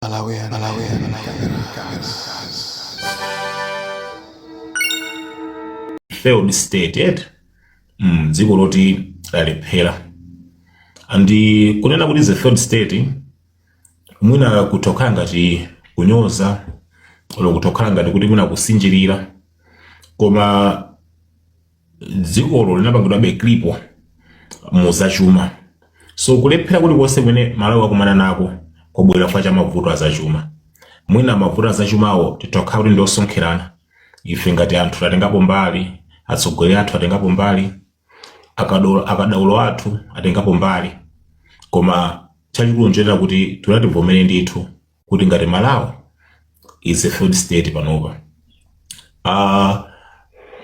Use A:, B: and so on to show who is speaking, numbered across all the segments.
A: Malawian, Malawian, Cameras.
B: Failed state yet, dziko loti lalephera. And kunena kuti the failed state mwina kutokhala ngati kunyoza olo kutokhala ngati kuti mwina kusinjirira, koma dzikolo linapangidwabe cripple mu zachuma. So kulephera kulikonse kumene Malawi akumana nako kwabwera chifukwa cha mavuto azachuma. Mwina mavuto azachumawo titokhala kuti ndi osonkherana. Ife ngati anthu tatengapo mbali, atsogoleri athu atengapo mbali, akadaulo athu atengapo mbali, koma chachikulu nchonena kuti tinativomere ndithu kuti ngati Malawi is a failed state panopa.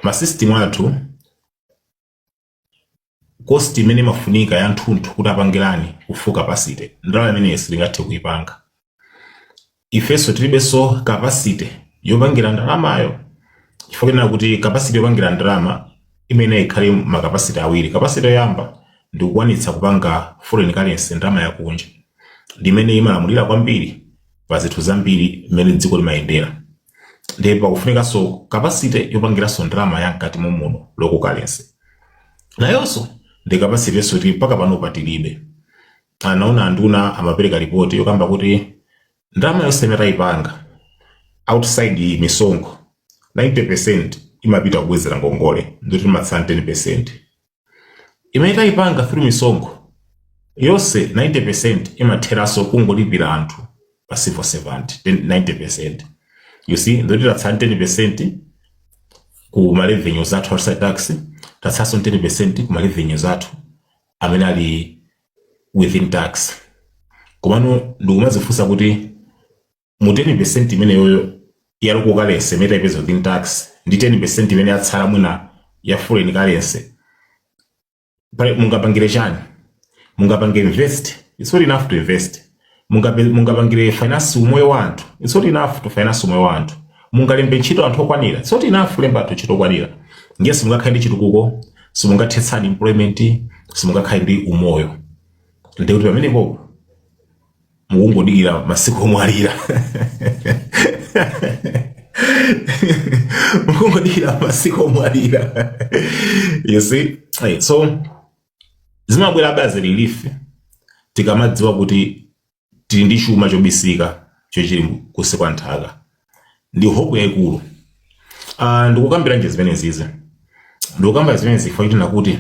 B: Ma system athu, cost imene imafunika ya nthunthu kuti apangirani ku full capacity, ndalama imeneyi sitingathe kuipanga. Ifenso tilibenso capacity yopangira ndalamayo, chifukwa kunena kuti capacity yopangira ndalama imene ikhale ma capacity awiri. Capacity yoyamba ndi kukwanitsa kupanga foreign currency, ndalama yakunja, ndi imene imalamulira kwambiri pa zinthu zambiri mmene dziko limayendera. Ndiye pakufunikanso capacity yopangiranso ndalama ya mkati momuno, local currency. Nayonso ndi capacity yenso kuti mpaka panopa tilibe. Anaona anduna amapereka ripoti yokamba kuti ndalama yonse imene tayipanga outside misonkho, 90% imapita kubwezera ngongole, ndikuti timatsala 10%. Imene tayipanga through misonkho yonse, 90% imatheranso kungolipira anthu pa civil servant, 90%. You see, ndikuti tatsala 10% ku ma revenues athu outside tax, tatsalanso 10% ku ma revenues athu amene ali within tax. Komano ndikumazifunsa kuti mu 10% imeneyoyo ya local currency imene tayipeza within tax ndi 10% imene yatsala mwina ya foreign currency, pale mungapangire chani? Mungapange invest? It's not enough to invest. Mungapangire finance umoyo wa anthu? It's not enough to finance umoyo wa anthu. Mungalembe ntchito anthu okwanira? It's not enough kulemba anthu ntchito okwanira. Ndiye simungakhale ndi chitukuko, simungathetsa unemployment, simungakhale ndi umoyo. Ndiye kuti pamenepo mukungodikira masiku omwalira, mukungodikira masiku omwalira, you see. Hey, so zimabwera as a relief tikamadziwa kuti tili ndi chuma chobisika chochili kunsi kwa nthaka. Ndi hope yayikulu. Ndikukambira zimenezizi, ndikukamba zimenezi chifukwa choti nakuti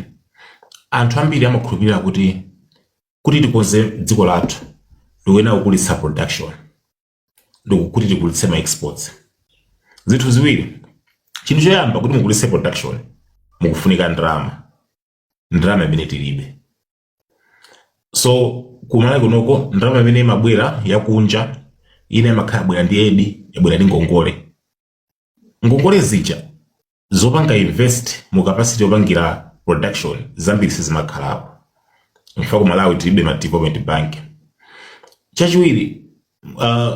B: anthu ambiri amakhulupirira kuti tikonze dziko lathu tikuyenera kukulitsa production ndikuti tikulitse ma exports. Zinthu ziwiri. Chinthu choyamba, kuti mukulitse production mukufunika ndalama, ndalama imene tilibe. So kumalawi kunoko ndalama imene imabwera yakunja ina imakhala yabwera ndi aid, yabwera ndi ngongole. Ngongole zija zopanga invest mu capacity yopangira production zambiri sizimakhalapo, chifukwa ku Malawi tilibe ma development bank. Chachiwiri,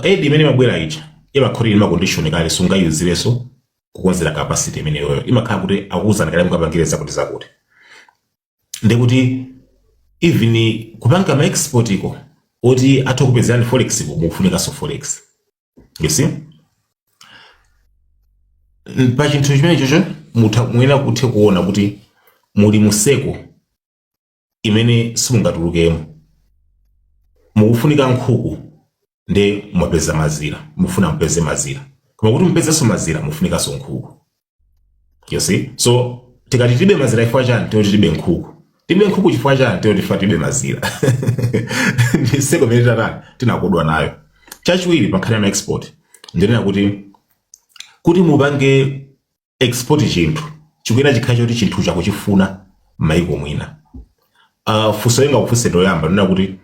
B: aid imene imabwera ija imakhala ili ma condition kale, sungayuzirenso kukonzera capacity imeneyoyo. Imakhala kuti akuwuzani kale mukapangire zakuti zakuti. Ndikuti even kupanga ma export iko oti atha kupezerani forex ko, mukufunikanso forex, you see. Pa chinthu chimene chocho mutha mwina kuthe kuona kuti muli mu circle imene simungatulukemo. Mukufunika nkhuku, nde mwapeza mazira, mufuna mupeze mazira, koma kuti mupezenso mazira mufunikanso nkhuku, you see. So tikati tilibe mazira chifukwa chani? Tiyoti tilibe nkhuku. Tilibe nkhuku chifukwa chani? Tiyoti tifa tilibe mazira. Ndi circle imene tatani tinakodwa nayo. Chachiwiri, pa nkhani ya ma export, ndinena kuti mupange export chinthu chikuyenera chikhale choti chinthu chakuchifuna m'mayiko mwina. Funso linga kufunse loyamba, ndinena kuti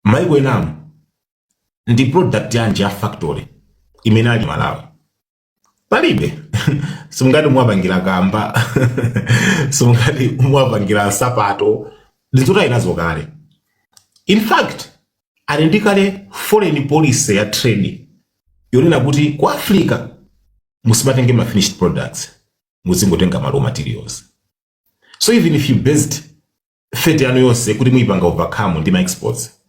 B: mayiko enamu ndi product yanji ya factory imene ali Malawi? Palibe. Simungati muwapangira kamba, simungati muwapangira nsapato, ndizoti ali nazo kale. In fact, ali ndi kale foreign policy ya trade yonena kuti ku Africa musimatenge ma finished products, muzingotenga ma raw materials. So even if you based fate yanu yonse kuti muyipanga overcome ndi ma exports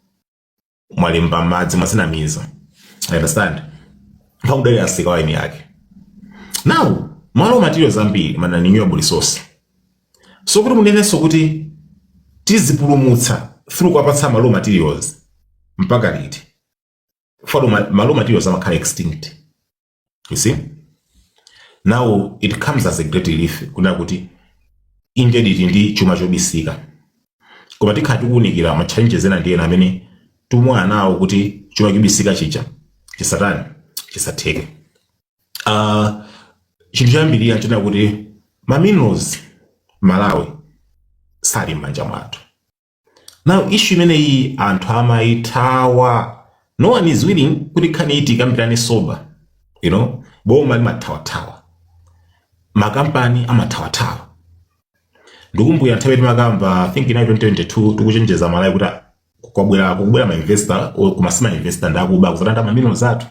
B: Mwalemba madzi, mwazinamiza. I understand pakudalira msika wa eni yake. Now, ma raw materials ambiri ma non-renewable resource, so kuti munenenso kuti tizipulumutsa through kuwapatsa ma raw materials, mpaka liti? For ma raw materials amakhala extinct, you see. Now it comes as a great relief kunena kuti indeed tili ndi chuma chobisika, koma tikhala tikuwunikira ma challenges ena ndi ena amene tikumana nawo kuti chuma chobisika chija chisatani, chisatheke. Chinthu choyambirira nchonena kuti ma minerals Malawi sali m'manja mwathu. Now, issue imeneyi anthu amayithawa. No one is willing kuti nkhani iyi tikambirane sober. Boma limathawathawa, makampani amathawathawa. Ndikumbukira nthawi timakamba, I think inali 2022, tikuchenjeza Malawi kuti kwabwera, kukubwera ma investor, koma si ma investor, ndakuba kuzalanda ma minerals athu.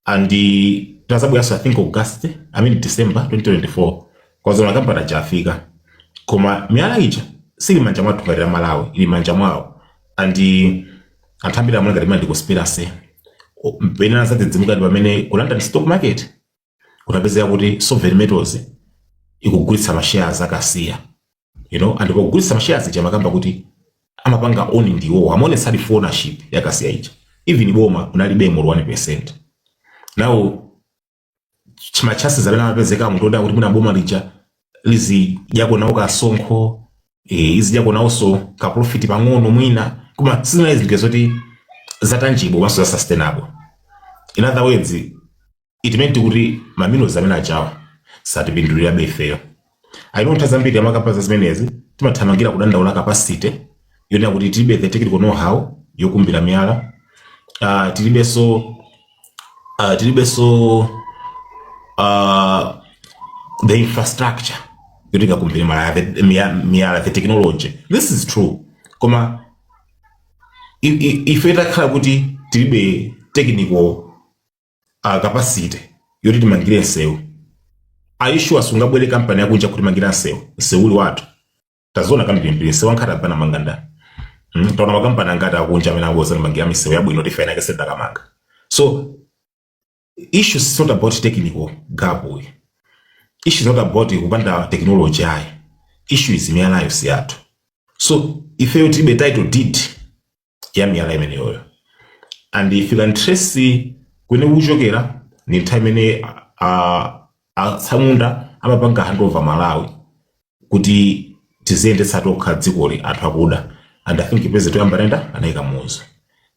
B: And tazabweranso, I think August, I mean December 2024, kwazo makampani aja afika, koma miyala ija sili manja mwathu ngati la Malawi, ili manja mwawo. And anthu ambiri amaona ngati ndi conspiracy. Pena azadzidzimuka ndi pamene ku London stock market kunapezeka kuti Sovereign Metals ikugulitsa ma shares a Kasiya, and pogulitsa ma shares ija amakamba kuti amapanga own ndiwo, amaonetsa full ownership ya Kasiya ija. Even boma unalibe more 1%. Now, ma chances amene amapezeka munthu oda kuti mwina boma lija lizidyako nawo kasonkho, izidyako nawonso ka profit pang'ono mwina, koma sizinali zinthu zoti za tangible komanso za sustainable. In other words, it meant kuti ma minerals amene ajawa satipindulirabe ifeyo. I know nthawi zambiri amakamba za zimenezi timathamangira kudandaula capacity yonena kuti tilibe the technical know-how yokumbira miyala, tilibenso the infrastructure yoti ingakumbire miyala, the technology. This is true, koma ife takhala kuti tilibe technical capacity yoti timangire msewu, are you sure sungabwere kampani yakunja kuti mangira msewu, msewu uli wathu? Taziona kambirimbiri, msewu wankhata apana manganda. Taona makampani angati akunja amene angoza mangira misewu yabwino tife ena kese dakamanga. So issue is not about technical gap, issue is not about kupanda technology ayi. Issue is miyalayo si yathu, so ifeyo tilibe title deed ya miyala imeneyoyo. And if you can trace kwene kuchokera, ni nthawi imene atsamunda amapanga handover Malawi kuti tiziyendetsa tokha dzikoli, anthu akuda. And I think president oyamba nenda anayika muzo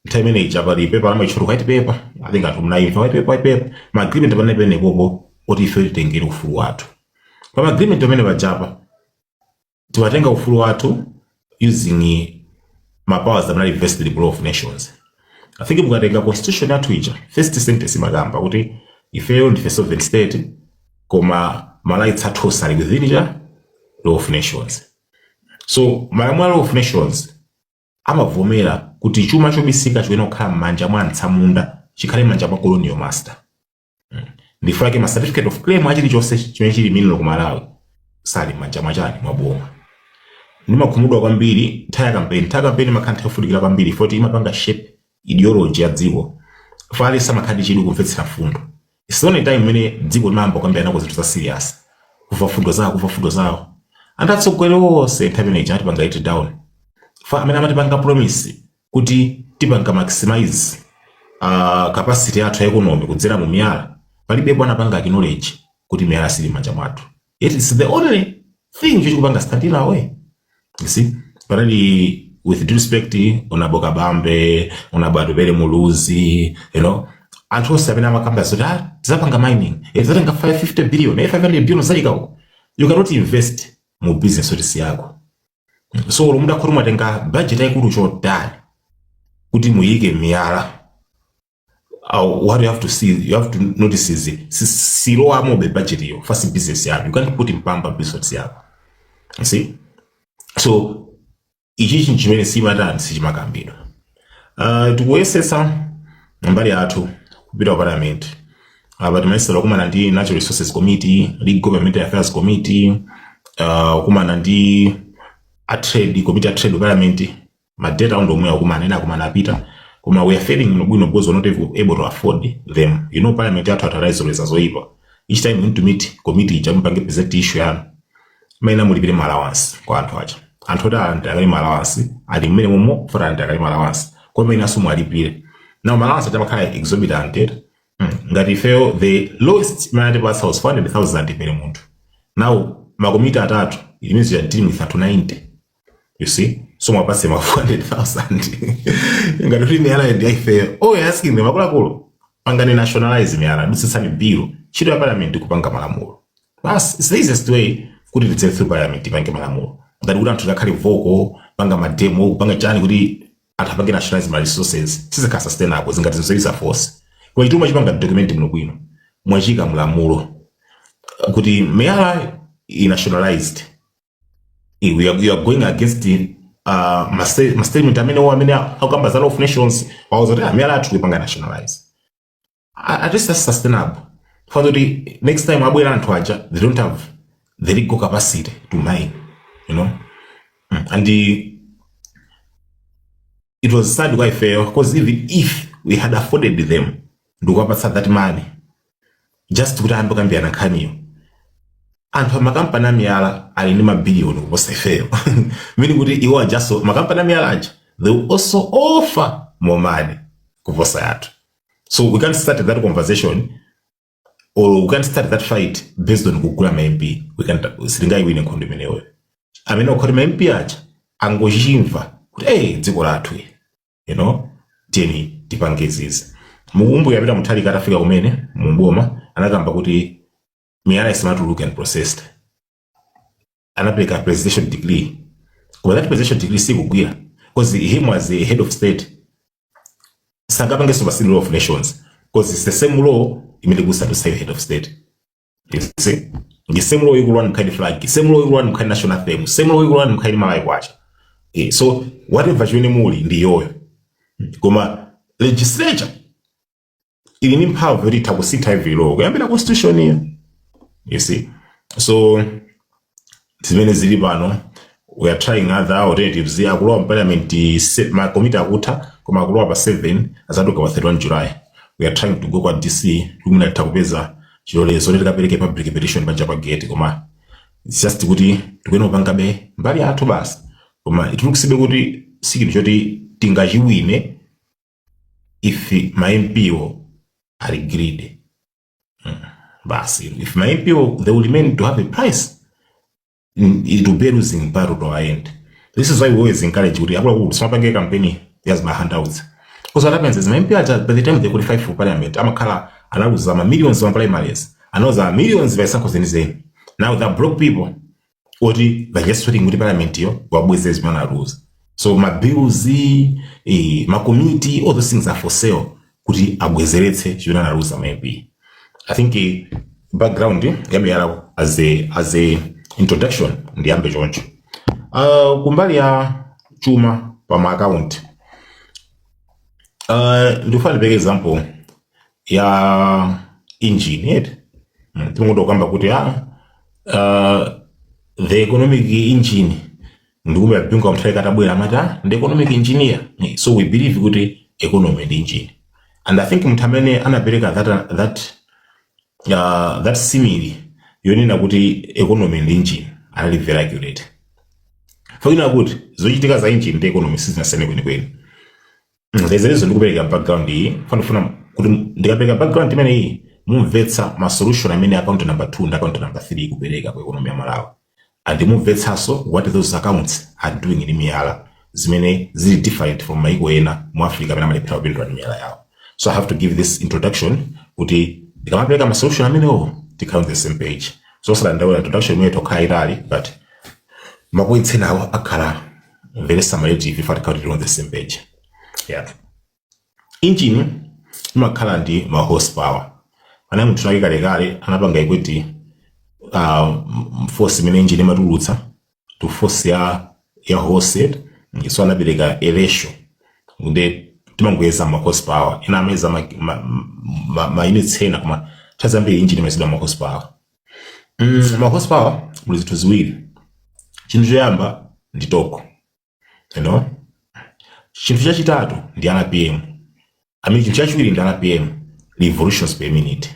B: nthawi imene ija pali paper amayitchula white paper. I think anthu mnaimva white paper, white paper, ma agreement pamene penepopo oti ife titengere ufulu wathu. Pa ma agreement pamene pajapa timatenga ufulu wathu using ma powers amene ali vested in law of nations. I think mukatenga constitution yathu ija, first sentence imakamba kuti ifeyo ndife sovereign state, koma ma rights athu ali within cha law of nations. So malamulo a law of nations amavomera kuti chuma chobisika chikuyenera kukhala m'manja mwa mtsamunda, chikhale m'manja mwa colonial master. Ndifake ma certificate of claim achilichonse chimene chili mineral ku Malawi sali m'manja mwachani, mwa boma. Ndimakhumudwa kwambiri nthawi ya campaign. Nthawi ya campaign imakhala nthawi yofunikira kwambiri foti imapanga shape ideology ya dziko. Fale samakhala ndi chidwi kumvetsera mfundo. It's the only time imene dziko limayamba kukambirana nako zinthu za serious, kumva fundo zawo, kumva fundo zawo. Anthu atsogoleri onse nthawi imeneyi atipanga let down. Fa amene amatipanga promise kuti tipanga maximize capacity yathu ya economy kudzera mu miyala, palibepo anapanga acknowledge kuti miyala sili m'manja mwathu. It is the only thing chochikupanga stand in our way, you see. Panali, with due respect, Honorable Kabambe, Honorable Atupele Muluzi, anthu onse amene amakamba zoti, ah, tizapanga mining, tizatenga 550 billion, 500 billion zayika uko. You cannot invest mu business yoti si yako. So olo mudakhoti mwatenga budget yayikulu chotani kuti muyike miyala, what you have to see, you have to notice is silowamobe budget iyo fasi business yako. You can't put mpamba business yako, you see. So ichi chinthu chimene simatani, sichimakambidwa. Tikuyesetsa mbali yathu kupita ku parliament. Apa timayesera kukumana ndi Natural Resources Committee, Legal Government Affairs Committee, kukumana ndi a trade committee, a trade parliament. Ma date awo ndomwe akumana, ena akumana apita, koma we are failing bwino because we're not able to afford them. Parliament yathu atalaizoleza zoyipa. Each time we need to meet committee ija, mupange present issue yanu, maina mulipire ma allowance kwa anthu aja. Anthu oti alandira ma allowance ali mmene momo for alandira ma allowance, kwa maina so mwalipire. Now ma allowance aja amakhala exorbitant. Ngati ifeyo, the lowest imene atipatsa was 400,000 per munthu. Now makomiti atatu, it means you are dealing with anthu 90, you see? So mwapase ma 400,000 ngati kuti miyala ndi ifeyo. Oh, you're asking them, akuluakulu, pangani nationalize miyala, dutsitsani bill. Ntchito ya parliament kupanga malamulo basi. It's the easiest way kuti tidze through parliament, ipange malamulo, ngati kuti anthu tikakhale vocal, panga mademo, kupanga chani kuti anthu apange nationalize ma resources. Sizikhala sustainable, zingati zizolisa force. Koma chituma chipanga document muno bwino, mwachika mlamulo kuti miyala i nationalized. We are going against the ma statement amene wo amene akukamba za law of nations, wauza kuti miyala athu kuipanga nationalize. At least that's sustainable. Fana kuti next time abwera anthu aja, they don't have the legal capacity to mine. And it was sad kwa ifeyo because even if we had afforded them ndikuwapatsa that money just kuti ayambe kukambirana nkhaniyo, anthu amakampani amiyala ali ndi mabiliyoni kuposa ifeyo, meaning kuti iwo ajaso makampani amiyala aja, they will also offer more money kuposa yathu. So we can't start that conversation or we can't start that fight based on kugula ma MP. We can't, sitingayiwine nkhondo imeneyo. Amene okhoti ma MP aja angochimva kuti, "Hey, dziko lathu tiyeni tipange izizi." Mukumbukira Peter Mutharika atafika kumene muboma, anakamba kuti miyala isamatuluke unprocessed. Anapereka presidential decree, koma that presidential decree sikugwira because him as a head of state sangapange supersede law of nations, because it's the same law imene kusatusa head of state, you see? The same law ikulowa mkhali flag, same law ikulowa mkhali national anthem, same law ikulowa mkhali Malawi kwacha. So whatever chimene muli ndi yoyo, koma legislature ili ndi mphamvu yoti itha kusintha every law kuyambira constitution iyo, you see? So zimene zili pano, we are trying other alternatives. Akulowa parliament, ma committee akutha, koma akulowa pa 7, azatuluka pa 31 July. We are trying to go kwa DC kumene titha kupeza chilolezo kuti tikapereke public petition panja pa gate, koma it's just kuti tikuyenera kupangabe mbali yathu basi. Koma it looks kuti si chinthu choti tingachiwine if ma MP wo are greedy. Basi if ma MP wo, they will remain to have a price, it will be a losing battle to our end. This is why we always encourage kuti akuluakulu simapange campaign ya ma handouts, because what happens is ma MP aja, by the time they qualify for parliament, amakhala analuza ma millions ma primaries, analuza ma millions pa zisankho zenizeni. Now the broke people oti they're just waiting kuti parliament yo wabweze zimene analuza. So ma bills, ma committee, all those things are for sale kuti abwezeretse chimene analuza ma MP. I think background yamiyala as a introduction ndiyambe choncho. Kumbali ya chuma pa ma account, ndikufuna ndipeke example ya engine yet. Tingoto kuti the economic engine, ndikumbe Bingu Mutharika atabwera amati, "Ah, ndi economic engineer." So we believe kuti economy ndi engine, and I think munthu amene anapereka that simile yonena kuti economy ndi engine anali very accurate. Faina kuti zochitika za engine ndi economy sizinasiyane kwenikweni. There's ndikupereka background iyi, fanifuna kuti ndikapereka background imene iyi, mumvetsa ma solution amene account number 2 ndi account number 3 ikupereka ku economy ya Malawi, and mumvetsanso what those accounts are doing in miyala, zimene zili different from maiko ena mu Africa amene amalephera kupindula ndi miyala yawo. So I have to give this introduction kuti ndikamapereka ma solution amenewo, tikhale on the same page. So osadandaula, introduction imene tokhala itali, but ma points enawo akhala very summative if tikhala tili on the same page. Yeah, engine imakhala ndi ma horsepower. Ana munthu nake kalekale anapanga equate force imene engine imatulutsa to force ya horse. So anapereka a ratio, nde timangoyeza ma horsepower. Ena amayeza ma units ena, koma nthawi zambiri engine imayezedwa ma horsepower. Ma horsepower muli zinthu ziwiri. Chinthu choyamba ndi torque. Chinthu chachitatu ndi RPM, I mean, chinthu chachiwiri ndi RPM, revolutions per minute.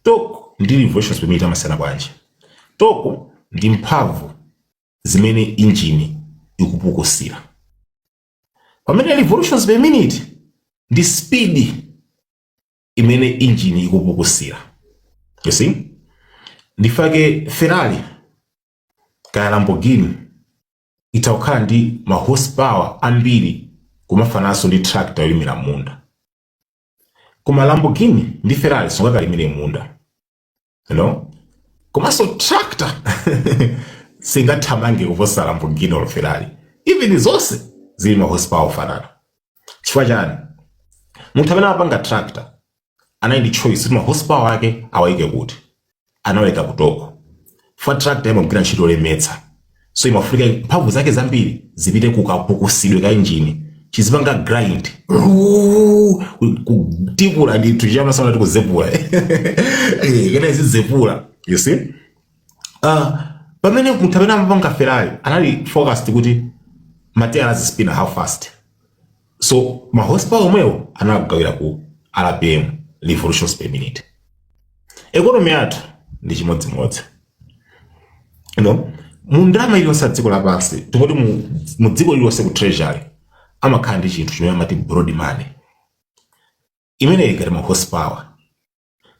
B: Torque ndi revolutions per minute amasiyana bwanji? Torque ndi mphamvu zimene injini ikupukusira, pamene revolutions per minute ndi speed imene injini ikupukusira. You see, ndifake Ferrari kaya Lamborghini itha kukhala ndi ma horsepower ambiri kumafananso ndi tractor yolimira munda, koma Lamborghini ndi Ferrari sungakalimire munda. Komanso tractor singathamange kuposa Lamborghini or Ferrari, even zonse zili ma horsepower ofanana. Chifukwa chani? Munthu amene amapanga tractor anali ndi choice kuti ma horsepower ake awayike kuti. Anaweka ku torque fa tractor imagwira ntchito yolemetsa, so imafunika mphamvu zake zambiri zipite kukapukusidwe ka injini, chizipanga grind, kutipula ndithu, chamasana tikuzepula kena izizepula, you see. Pamene munthu amene amapanga Ferrari anali focused kuti mateyala azispina how fast, so ma horsepower omwewo anagawira ku RPM, revolutions per minute. Economy yathu ndi chimodzimodzi. Mu ndalama iliyonse ya dziko lapansi, tikoti mu dziko lililonse, ku treasury amakhala ndi chinthu chimene amati broad money, imene ili ngati ma horsepower,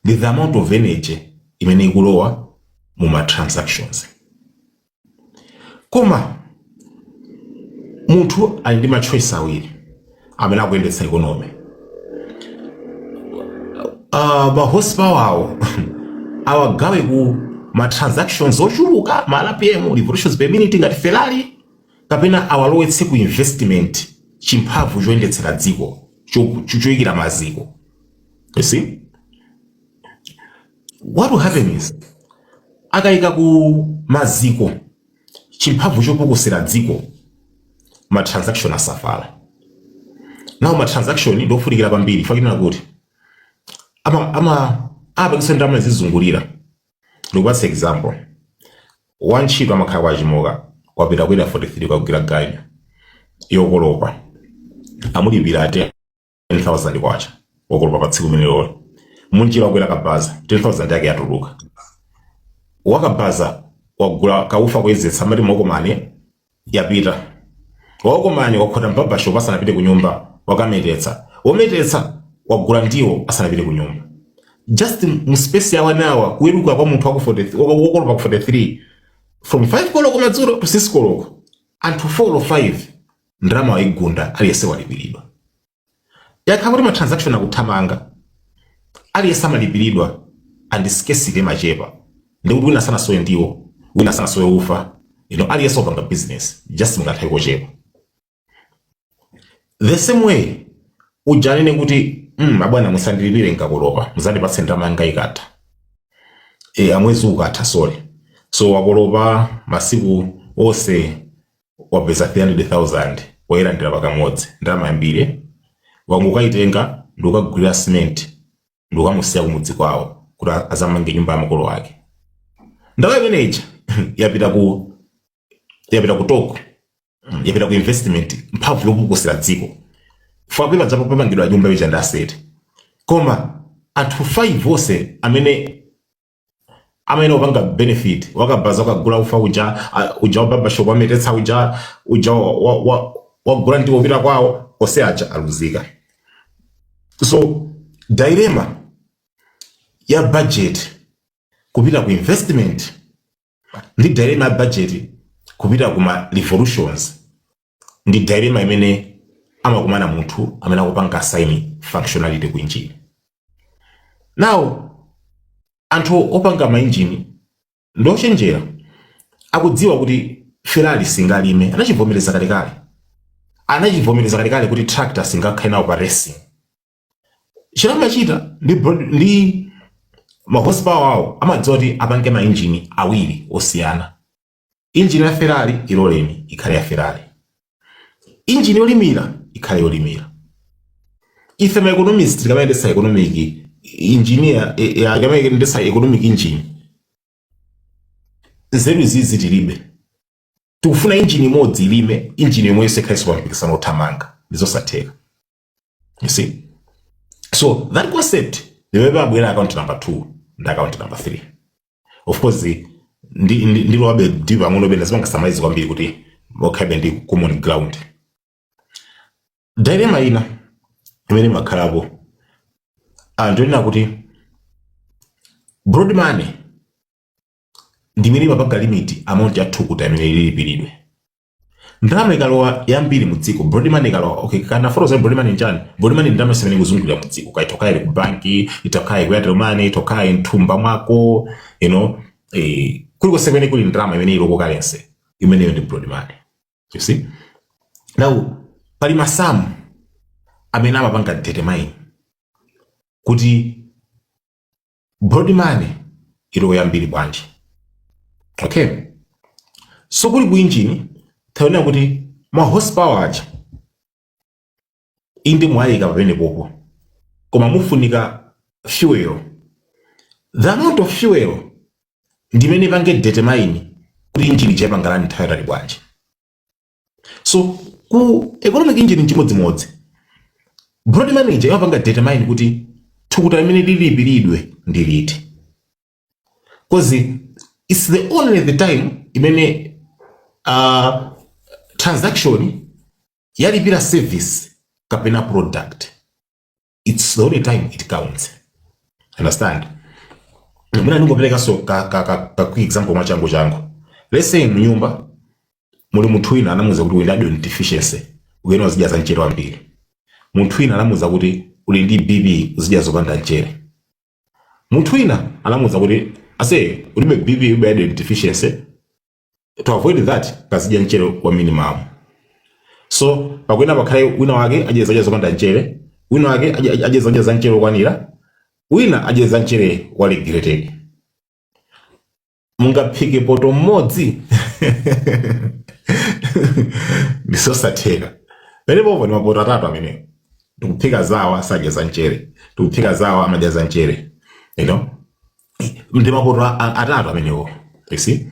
B: ndi the amount of energy imene ikulowa mu ma transactions. Koma munthu ali ndi ma choice awiri amene akuyendetsa economy. Ma horsepower awo awagawe ku ma transactions ochuluka, ma RPM, revolutions per minute, ngati Ferrari, kapena awalowetse ku investment, chimphamvu choyendetsera dziko, choyikira maziko. You see, what will happen is akayika ku maziko, chimphamvu chopukusira dziko, ma transaction asafala nawo. Ma transaction ndofunikira kwambiri fakinena kuti ama amapangisa ndalama zizungulira. Ndikupatsa example: wantchito amakhala kwa Chimoka, wapita kwina 43 kagwira ganyu yokolopa, amulipira 10,000 kwacha wokolopa pa tsiku limene lolo. Munjira wakwera kabaza, 10,000 yake yatuluka. Wakabaza wagula kaufa kuyezetsa, amati mokomane, yapita. Wakomane wakhota m'barbershop asanapite ku nyumba, wakametetsa. Wometetsa wagula ndiwo asanapite ku nyumba. Just mu space ya 1 hour, kuweruka kwa munthu waku 43, wokolopa ku 43, from 5 koloko madzulo to 6 koloko, anthu 4 or 5 ndalama waigunda, aliyense walipiridwa. Yakhala kuti ma transaction akuthamanga, aliyense amalipiridwa and scarcity imachepa, ndikuti wina sanasowe ndiwo, wina sanasowe ufa, aliyense wapanga business just mukanthawi kochepa. The same way uja anene kuti, abwana, musandilipire nkakolopa, muzandipatse ndalama yanga ikatha, amwezi ukatha, sorry." So wakolopa masiku onse, wapeza 300,000, wayilandira pakamodzi, ndalama yambiri. Wangukaitenga ndikukagulira cement, ndikukamusiya kumudzi kwawo kuti azamange nyumba ya makolo ake. Ndalama imene ija yapita ku torque, yapita ku investment, mphamvu yopukusira dziko. Fapela dzapo pamangidwa nyumba ija ndi asset, koma anthu 5 onse amene wapanga benefit, wakabaza wakagula ufa uja, uja wa barbershop wametetsa uja, uja wagula ndiwo kupita kwawo, onse aja aluzika. So dilemma ya budget kupita ku investment ndi dilemma ya budget kupita kuma revolutions ndi dilemma imene amakumana munthu amene akupanga assign functionality ku engine. Now anthu opanga ma engine ndochenjera, akudziwa kuti Ferrari singalime, anachivomereza kalekale, anachivomereza kalekale kuti tractor singakhale nawo pa racing. Chilamachita ndi ma horsepower awo, amadziwa kuti apange ma engine awiri osiyana. Engine ya Ferrari iloleni ikhale ya Ferrari, engine yolimira ikhale yolimira. Ife ma economist tikamayendetsa economic engineer, tikamayendetsa economic engine, nzeru izizi tilibe. Tikufuna engine imodzi ilime, engine yomwe ikhalenso pa mpikisano othamanga. Ndizosatheka, you see? So that concept limene pabwera account number 2 ndi account number 3. Of course ndilowabe deep pang'ono bena zimanga summarize kwambiri kuti okhabe ndi common ground. Dilemma ina imene imakhalapo anthu ena kuti broad money ndi imene imapanga limit amount ya thukuta imene ilipiridwe. Ndalama ikalowa yambiri mu dziko, broad money ikalowa, okay, kana fotokoza broad money njani? Broad money ndalama imene ikuzungulira mu dziko, kaitokaye ku banki, itokaye ku Airtel Money, itokaye mthumba mwako, kulikonse kumene kuli ndalama imene ili local currency, imeneyo ndi broad money, you see? Now pali masamu amene amapanga determine kuti broad money ilowa yambiri bwanji. Okay, so kuli ku engine, taona kuti ma horsepower aja inde mwayika pamene popo, koma mufunika fuel. The amount of fuel ndimene ipange determine kuti engine ija ipanga run nthawi yatali bwanji. So ku economic engine chimodzimodzi, broad money imapanga determine kuti thukuta limene lilipiridwe ndi liti, 'cause it's the only the time imene transaction yalipira service kapena product. It's the only time it counts, understand? Mwina ndingoperekanso ka quick example mwachangu changu. Let's say mnyumba muli munthu wina anamuwuza kuti uli ndi iodine deficiency, ukuyena uzidya za mchere wambiri. Munthu wina anamuwuza kuti uli ndi BP, uzidya zopanda mchere. Munthu wina anamuwuza kuti ase ulibe BP, ulibe iodine deficiency, to avoid that kazidya mchere wa minimum. So pakwena pakhale wina wake adye zakudya zopanda mchere, wina wake adye zakudya za mchere okwanira, wina adye za mchere wa regulated. Mungaphike poto mmodzi? Ndizosatheka. Pamenepopo ndi mapoto atatu amenewo. Tikuphika zawa sadya za mchere, tikuphika zawa amadya za mchere, ndi mapoto atatu amenewo, you see?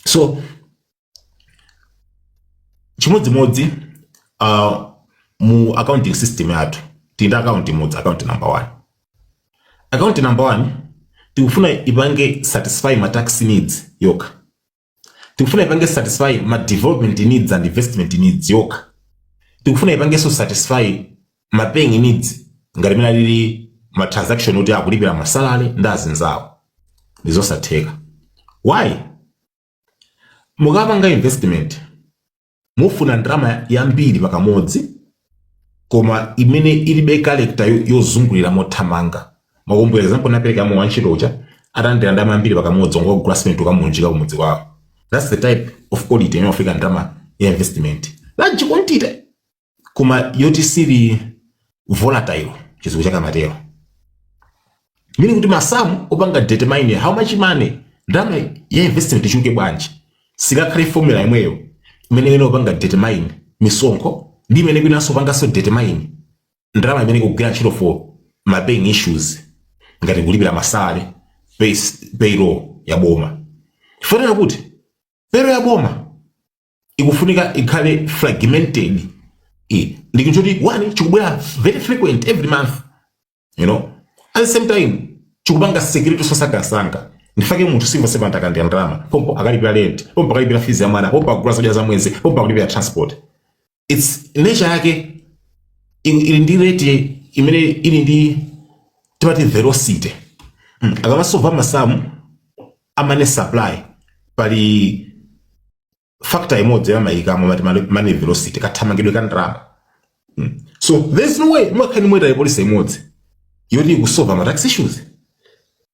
B: So chimodzimodzi mu accounting system yathu tili ndi account imodzi, account number 1. Account number 1 tikufuna ipange satisfy ma tax needs yokha, tikufuna ipange satisfy ma development needs and investment needs yokha, tikufuna ipangenso satisfy ma paying needs ngati imene alili ma transaction kuti akulipira ma salary ndi azinzawo. Ndizosatheka. Why? Mukapanga investment mufuna ndalama yambiri pakamodzi, koma imene ilibe character yozungulira mothamanga. Makumbukira example napereka mu wantchito uja atalandira ndalama yambiri pakamodzi, ngogula cement ukamunjika kumudzi kwawo. That's the type of quality imene wafika ndalama ya investment, large quantity koma yoti sili volatile, chizungu chakamatero, meaning kuti masamu opanga determine how much money ndalama ya investment ichuluke bwanji sikakhale formula imweyo imene ine opanga determine misonkho ndi imene kwinanso opanganso determine ndalama imene ikugwira ntchito for ma paying issues ngati kulipira ma salary, payroll ya boma. Chifukwa kuti payroll ya boma ikufunika ikhale fragmented, ndi choti one chikubwera very frequent every month, at the same time chikupanga security sosangasanga. Ndifake munthu civil servant akandira ndalama, pompo akalipira rent, pompo akalipira fees ya mwana, pompo akugula zakudya za mwezi, pompo akulipira transport. Its nature yake ili ndi rate imene ili ndi timati velocity. Akamasova masamu a money supply pali factor imodzi yamayikamo mati money velocity, kathamangidwe ka ndalama. So there's no way mumakhani monetary policy imodzi yoti ikusova ma tax issues,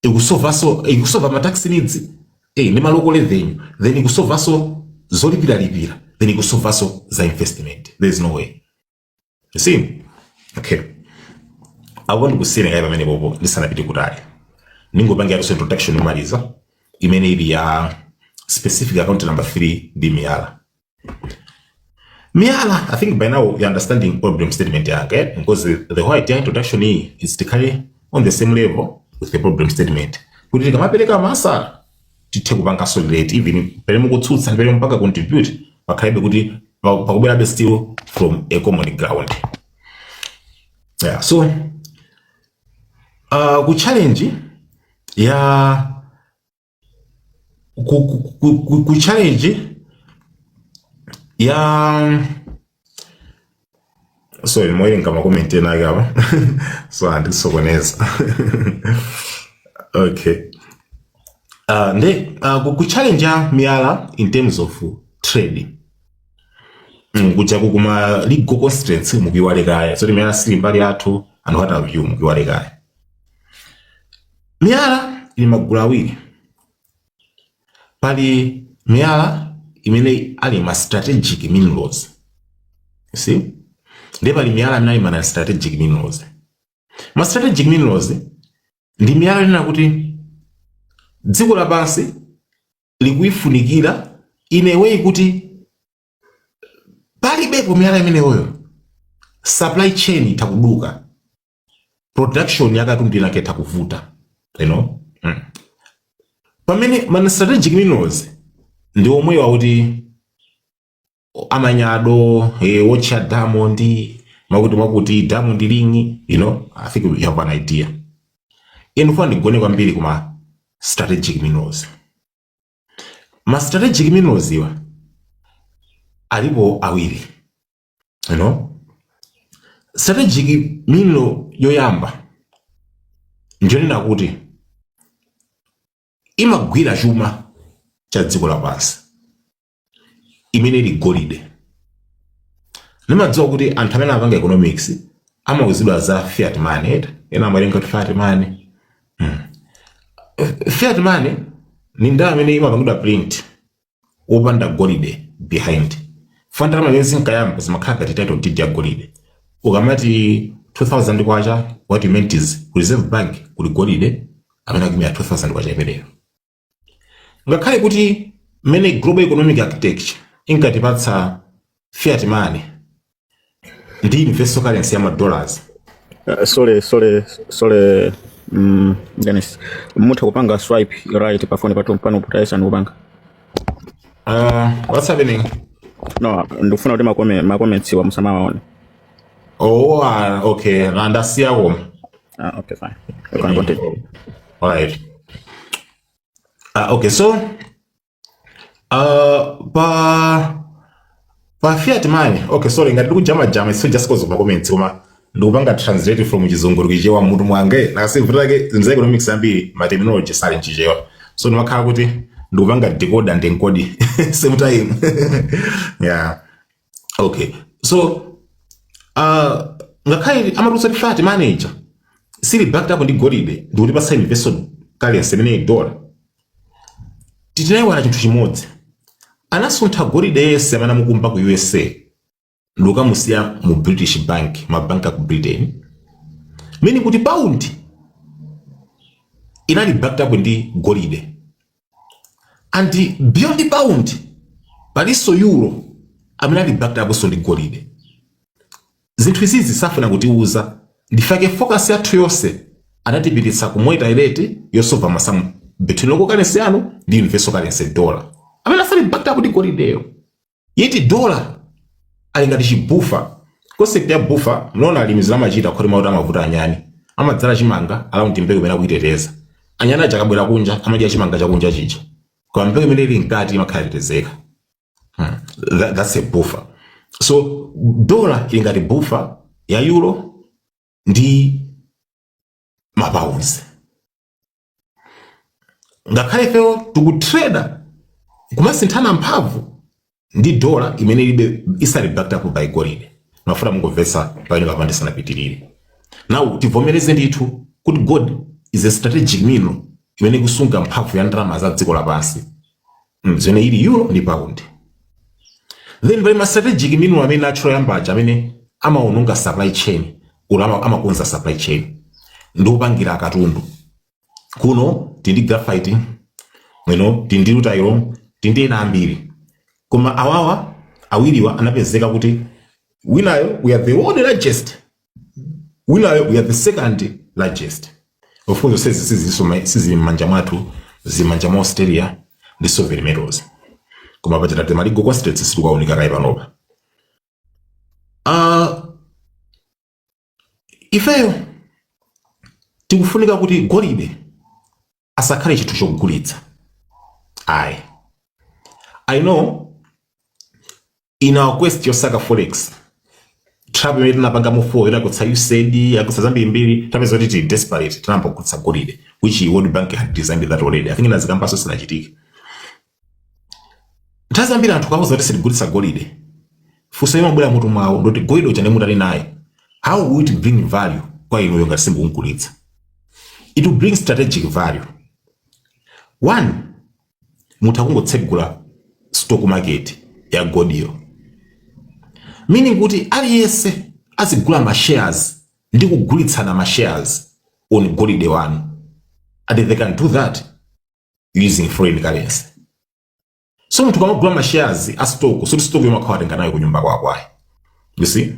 B: ikusovaso, ikusova ma tax needs ndi ma local revenue, then ikusovaso zolipiralipira, then ikusovaso za investment. There's no way, you see? Okay, apo ndikusiyeni kayi pamene popo ndisanapite kutali. Ningopangira introduction yomaliza imene ili ya specific account number 3 ndi miyala. Miyala, I think by now you're understanding problem statement yanga, eh? Because the whole idea introduction iyi is tikhale on the same level with the problem statement kuti tikamapereka ma answer tithe kupanganso relate, even pene mukutsutsa, pene mupanga contribute, pakhalebe kuti Pakubwerabe still from a common ground. Yeah, so ku challenge ya ku challenge ya, sorry, mowerenga ma comment ena ake apa, so andisokoneza. Okay, nde ku challenge ya miyala in terms of trade, kuja kuma legal constraints mukuiwale kaya, so miyala sili mbali yathu and what have you, mukuiwale kaya. Miyala ili magulu awiri. Pali miyala imene ali ma strategic minerals, you see, ndiye pali miyala imene ali ma strategic minerals. Ma strategic minerals ndi miyala inena kuti dziko lapansi likuifunikira in a way kuti palibepo miyala imeneyoyo, supply chain itakuduka, production yakatundu inake itakuvuta. Pamene ma strategic minerals ndi omwewa kuti amanyado, wotcha diamond, makuti makuti diamond ring. I think you have an idea. Ine ndifuna ndigone kwambiri kuma strategic minerals. Ma strategic minerals iwa alipo awiri. Strategic mineral yoyamba njonena kuti imagwira chuma cha dziko lapansi, imene ili golide. Nimadziwa kuti anthu amene amapanga economics amauzidwa za fiat money, eti? Ena amawerenga kuti fiat money. Fiat money ni ndalama imene imapangidwa print wopanda golide behind. Fa ndalama imene zinkayamba zimakhala ngati title deed ya golide. Ukamati 2000 kwacha, what you meant is ku Reserve Bank kuli golide amene akuyimira 2000 kwacha imeneyo. Ngakhale kuti mmene global economic architecture inkatipatsa fiat money ndi universal currency ya ma dollars.
C: Sorry, sorry, sorry, Dennis, mutha kupanga swipe right pa phone patu pano putayesani kupanga.
B: What's happening?
C: No, ndikufuna kuti ma comments wa musamawaone.
B: Oh, okay, ndasiya koma.
C: Ah, okay, fine, you can continue.
B: Alright. Okay, so pa fiat money, okay, sorry ngati ndikujamajama, it's just because of my comments, koma ndikupanga translate from Chizungu kuchichewa mutu mwange nakasivutake zinthu za economics ambiri ma terminology sali mchichewa, so ndimakhala kuti ndikupanga decode and encode same time. Yeah, okay, so ngakhale amatulutsa kuti fiat money sili backed up ndi golide ndikuti pasa universal currency imene dollar, titinayiwala chinthu chimodzi. Anasuntha golide yense amene amukumba ku USA ndikukamusiya mu British bank, mabanki aku Britain, meaning kuti pound inali backed up ndi golide. And beyond pound palinso euro amene ali backed up so ndi golide. Zinthu izizi safuna kutiuza. Ndifake focus yathu yonse anatipititsa ku monetary rate yosolva masamu between local currency yanu ndi universal currency dollar amene asali backed up ndi golideyo. Yeti dollar ali ngati chi buffer. Concept ya buffer, mnaona alimi zimachita khoti mauti amavuta anyani, amadzala chimanga around mbewu imene akuiteteza. Anyani aja akabwera kunja amadya chimanga chakunja chija, koma mbewu imene ili mkati imakhala itetezeka. That's a buffer. So dollar ili ngati buffer ya euro ndi ma pounds. Ngakhale ifeyo tikutrada kumasinthana mphamvu ndi dola imene ilibe, isali backed up by golide. Mafuta mungomvetsa pamene papa ndisanapitirire. Now tivomereze ndithu kuti gold is a strategic mineral imene ikusunga mphamvu ya ndalama za dziko lapansi, zimene ili euro ndi pound. Then pali ma strategic mineral amene natural yambaja amene amaononga supply chain kuti amakonza supply chain ndi kupangira katundu. Kuno tindi graphite, tindi rutile, tindi ena ambiri, koma awawa awiriwa anapezeka kuti winayo we are the world largest, winayo we are the second largest. Of course zonse sizili m'manja mwathu, zili m'manja mwa Australia ndi Sovereign Metals, koma pachita ma legal constraints sitikuwaunika kayi panopa. Ifeyo tikufunika kuti golide asakhale chinthu chogulitsa ayi. I know in our quest yosaka forex, trap imene tinapanga mu 4 inakutsa USAID, yakutsa zambirimbiri, tapeza kuti tili desperate, tinayamba kugulitsa golide, which World Bank had designed that already. I think inazikambaso, sinachitike. Nthawi zambiri anthu kauza kuti sitigulitsa golide, funso imabwera mutu mwawo ndoti golide uja ndimutali naye, how will it bring value kwa inuyo ngati simukugulitsa? It will bring strategic value. One, mutha kungotsegula stock market ya goldiyo, meaning kuti aliyense azigula ma shares ndi kugulitsana ma shares on golide wanu, and they can do that using foreign currency. So munthu kamagula ma shares a stock, suti stock yomakhala watenga nayo kunyumba kwako ayi. You see,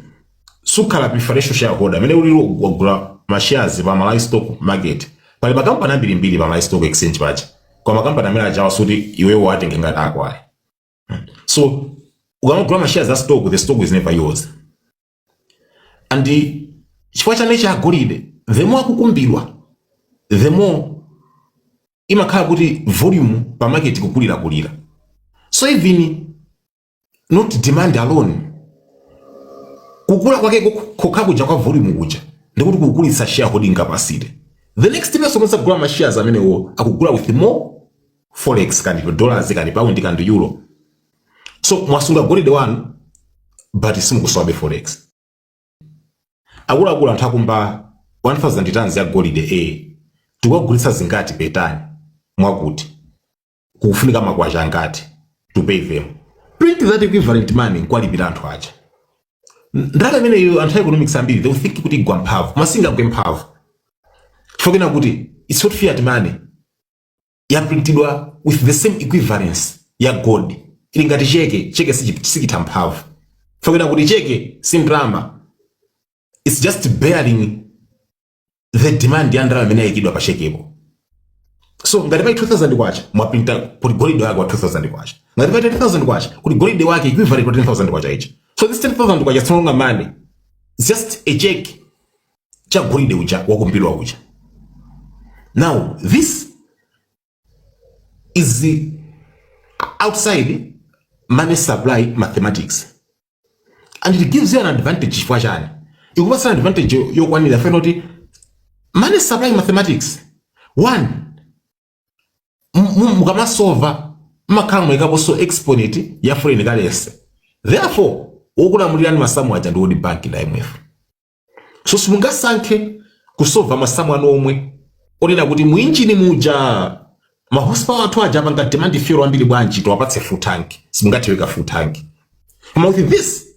B: sukhala preferential shareholder amene uli wagula ma shares pa Malawi stock market. Pali makampani ambirimbiri pa Malawi Stock Exchange paja, kwa makampani amene ajawa suti iwewo watenga ngati ako ayi. So ukamagula ma shares a stock, the stock is never yours. And chifukwa cha nature ya golide, the more akukumbidwa, the more imakhala kuti volume pa market kukulirakulira. So even not demand alone, kukula kwake kokha kuja kwa volume kuja ndikuti kukulitsa shareholding capacity. The next person osagula ma shares amenewo akugula with more forex, kandi dollars, kandi pound, kandi euro. So mwasunga golide wanu, but simukusowabe forex. Akuluakulu, anthu akumba 1000 tons ya golide, a tikukagulitsa zingati per ton? Mwakuti kukufunika makwacha angati to pay them? Print that equivalent money nkwalipira anthu aja. Ndalama imeneyo, anthu a economics ambiri, they will think kuti igwa mphamvu, koma singagwe mphamvu, chifukwa kuti it's not fiat money, yaprintidwa with the same equivalence ya gold. Ili ngati cheke. Cheke sichitha mphamvu, chifukwa kuti cheke si ndalama, it's just bearing the demand ya ndalama imene yayikidwa pa chekepo. So ngati pali 2000 kwacha, mwaprinta kuti golide wake wa 2000 kwacha. Ngati pali 10000 kwacha, kuti golide wake equivalent kwa 10000 kwacha ichi. So this 10000 kwacha, it's no longer money, it's just a check cha golide uja wakumbidwa uja. Now this is the outside money supply mathematics, and it gives you an advantage. Chifukwa chani ikupatsa advantage yokwanira? Fena kuti money supply mathematics, one, mukamasova mmakhala mwayikaponso exponent ya foreign currency. Therefore wokulamulirani masamu aja ndi World Bank ndi IMF. So simungasankhe kusova masamu anu omwe onena kuti muinjini muja ma horsepower athu aja apanga demand fuel ambiri bwanji, tiwapatse full tank. Simungatheweka full tank. Koma with this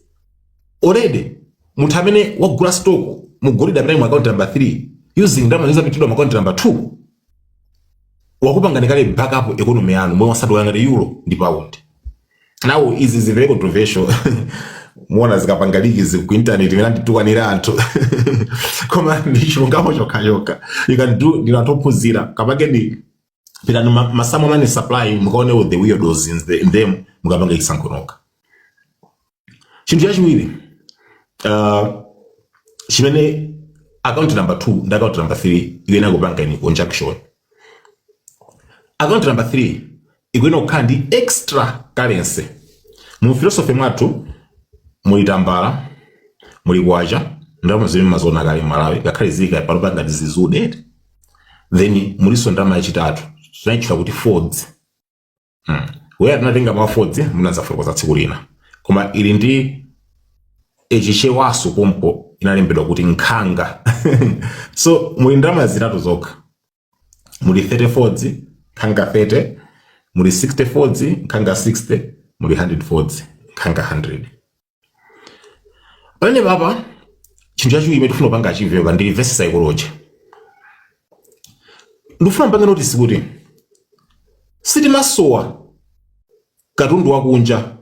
B: already, munthu amene wagula stock mugolide amene mu account number 3 using ndalama zizapitidwa mu account number 2, wakupangani kale backup economy yanu mwe wasati ngati euro ndi pound. Now izi is very controversial. Muona zikapanga leak ku internet imene anditukwanira anthu, koma ndi chilungamo chokhachokha. You can do, ndino anthu ophunzira, kapangeni, pitani masamu money supply, mukaone the weirdos in them, mukapanga chisankho nokha. Chinthu chachiwiri chimene account number 2 ndi account number 3 ikuyenera kupanga in conjunction, account number 3 ikuyenera kukhala ndi extra currency. Mu philosophy mwathu muli tambala, muli kwacha, ndalama zimene maziona kale m'Malawi, ngakhale zili pano ngati zizude. Then muliso ndalama yachitatu, tinayitchula kuti folds. Weya tinatenga ma folds, munazafotokoza tsiku lina, koma ili ndi echichewaso pompo inalembedwa kuti nkhanga. So muli ndalama zitatu zokha. Muli 30 folds, nkhanga 30, muli 60 folds, nkhanga 60, muli 100 folds, nkhanga 100. Pamene papa, chinthu chachiwiri imene tifuna kupanga achieve ndi reverse psychology. Ndikufuna mpange notice kuti sitimasowa katundu wakunja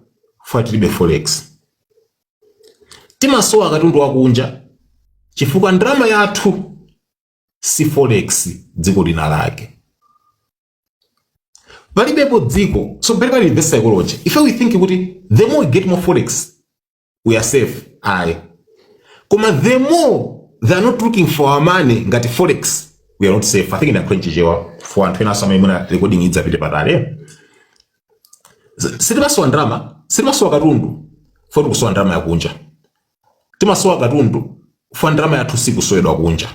B: chifukwa tilibe forex. Timasowa katundu wakunja chifukwa ndalama yathu si forex dziko lina lake. Palibepo dziko. So pali reverse psychology. If we think kuti the more we get more forex We are safe, ayi. Koma the more they are not looking for our money ngati forex, we are not safe. I think inakhale Chichewa for anthu enanso amene mwina recording idzapite patali. Sitimasowa ndalama, sitimasowa katundu fo tikusowa ndalama yakunja. Timasowa katundu fo ndalama yathu sikusowedwa kunja.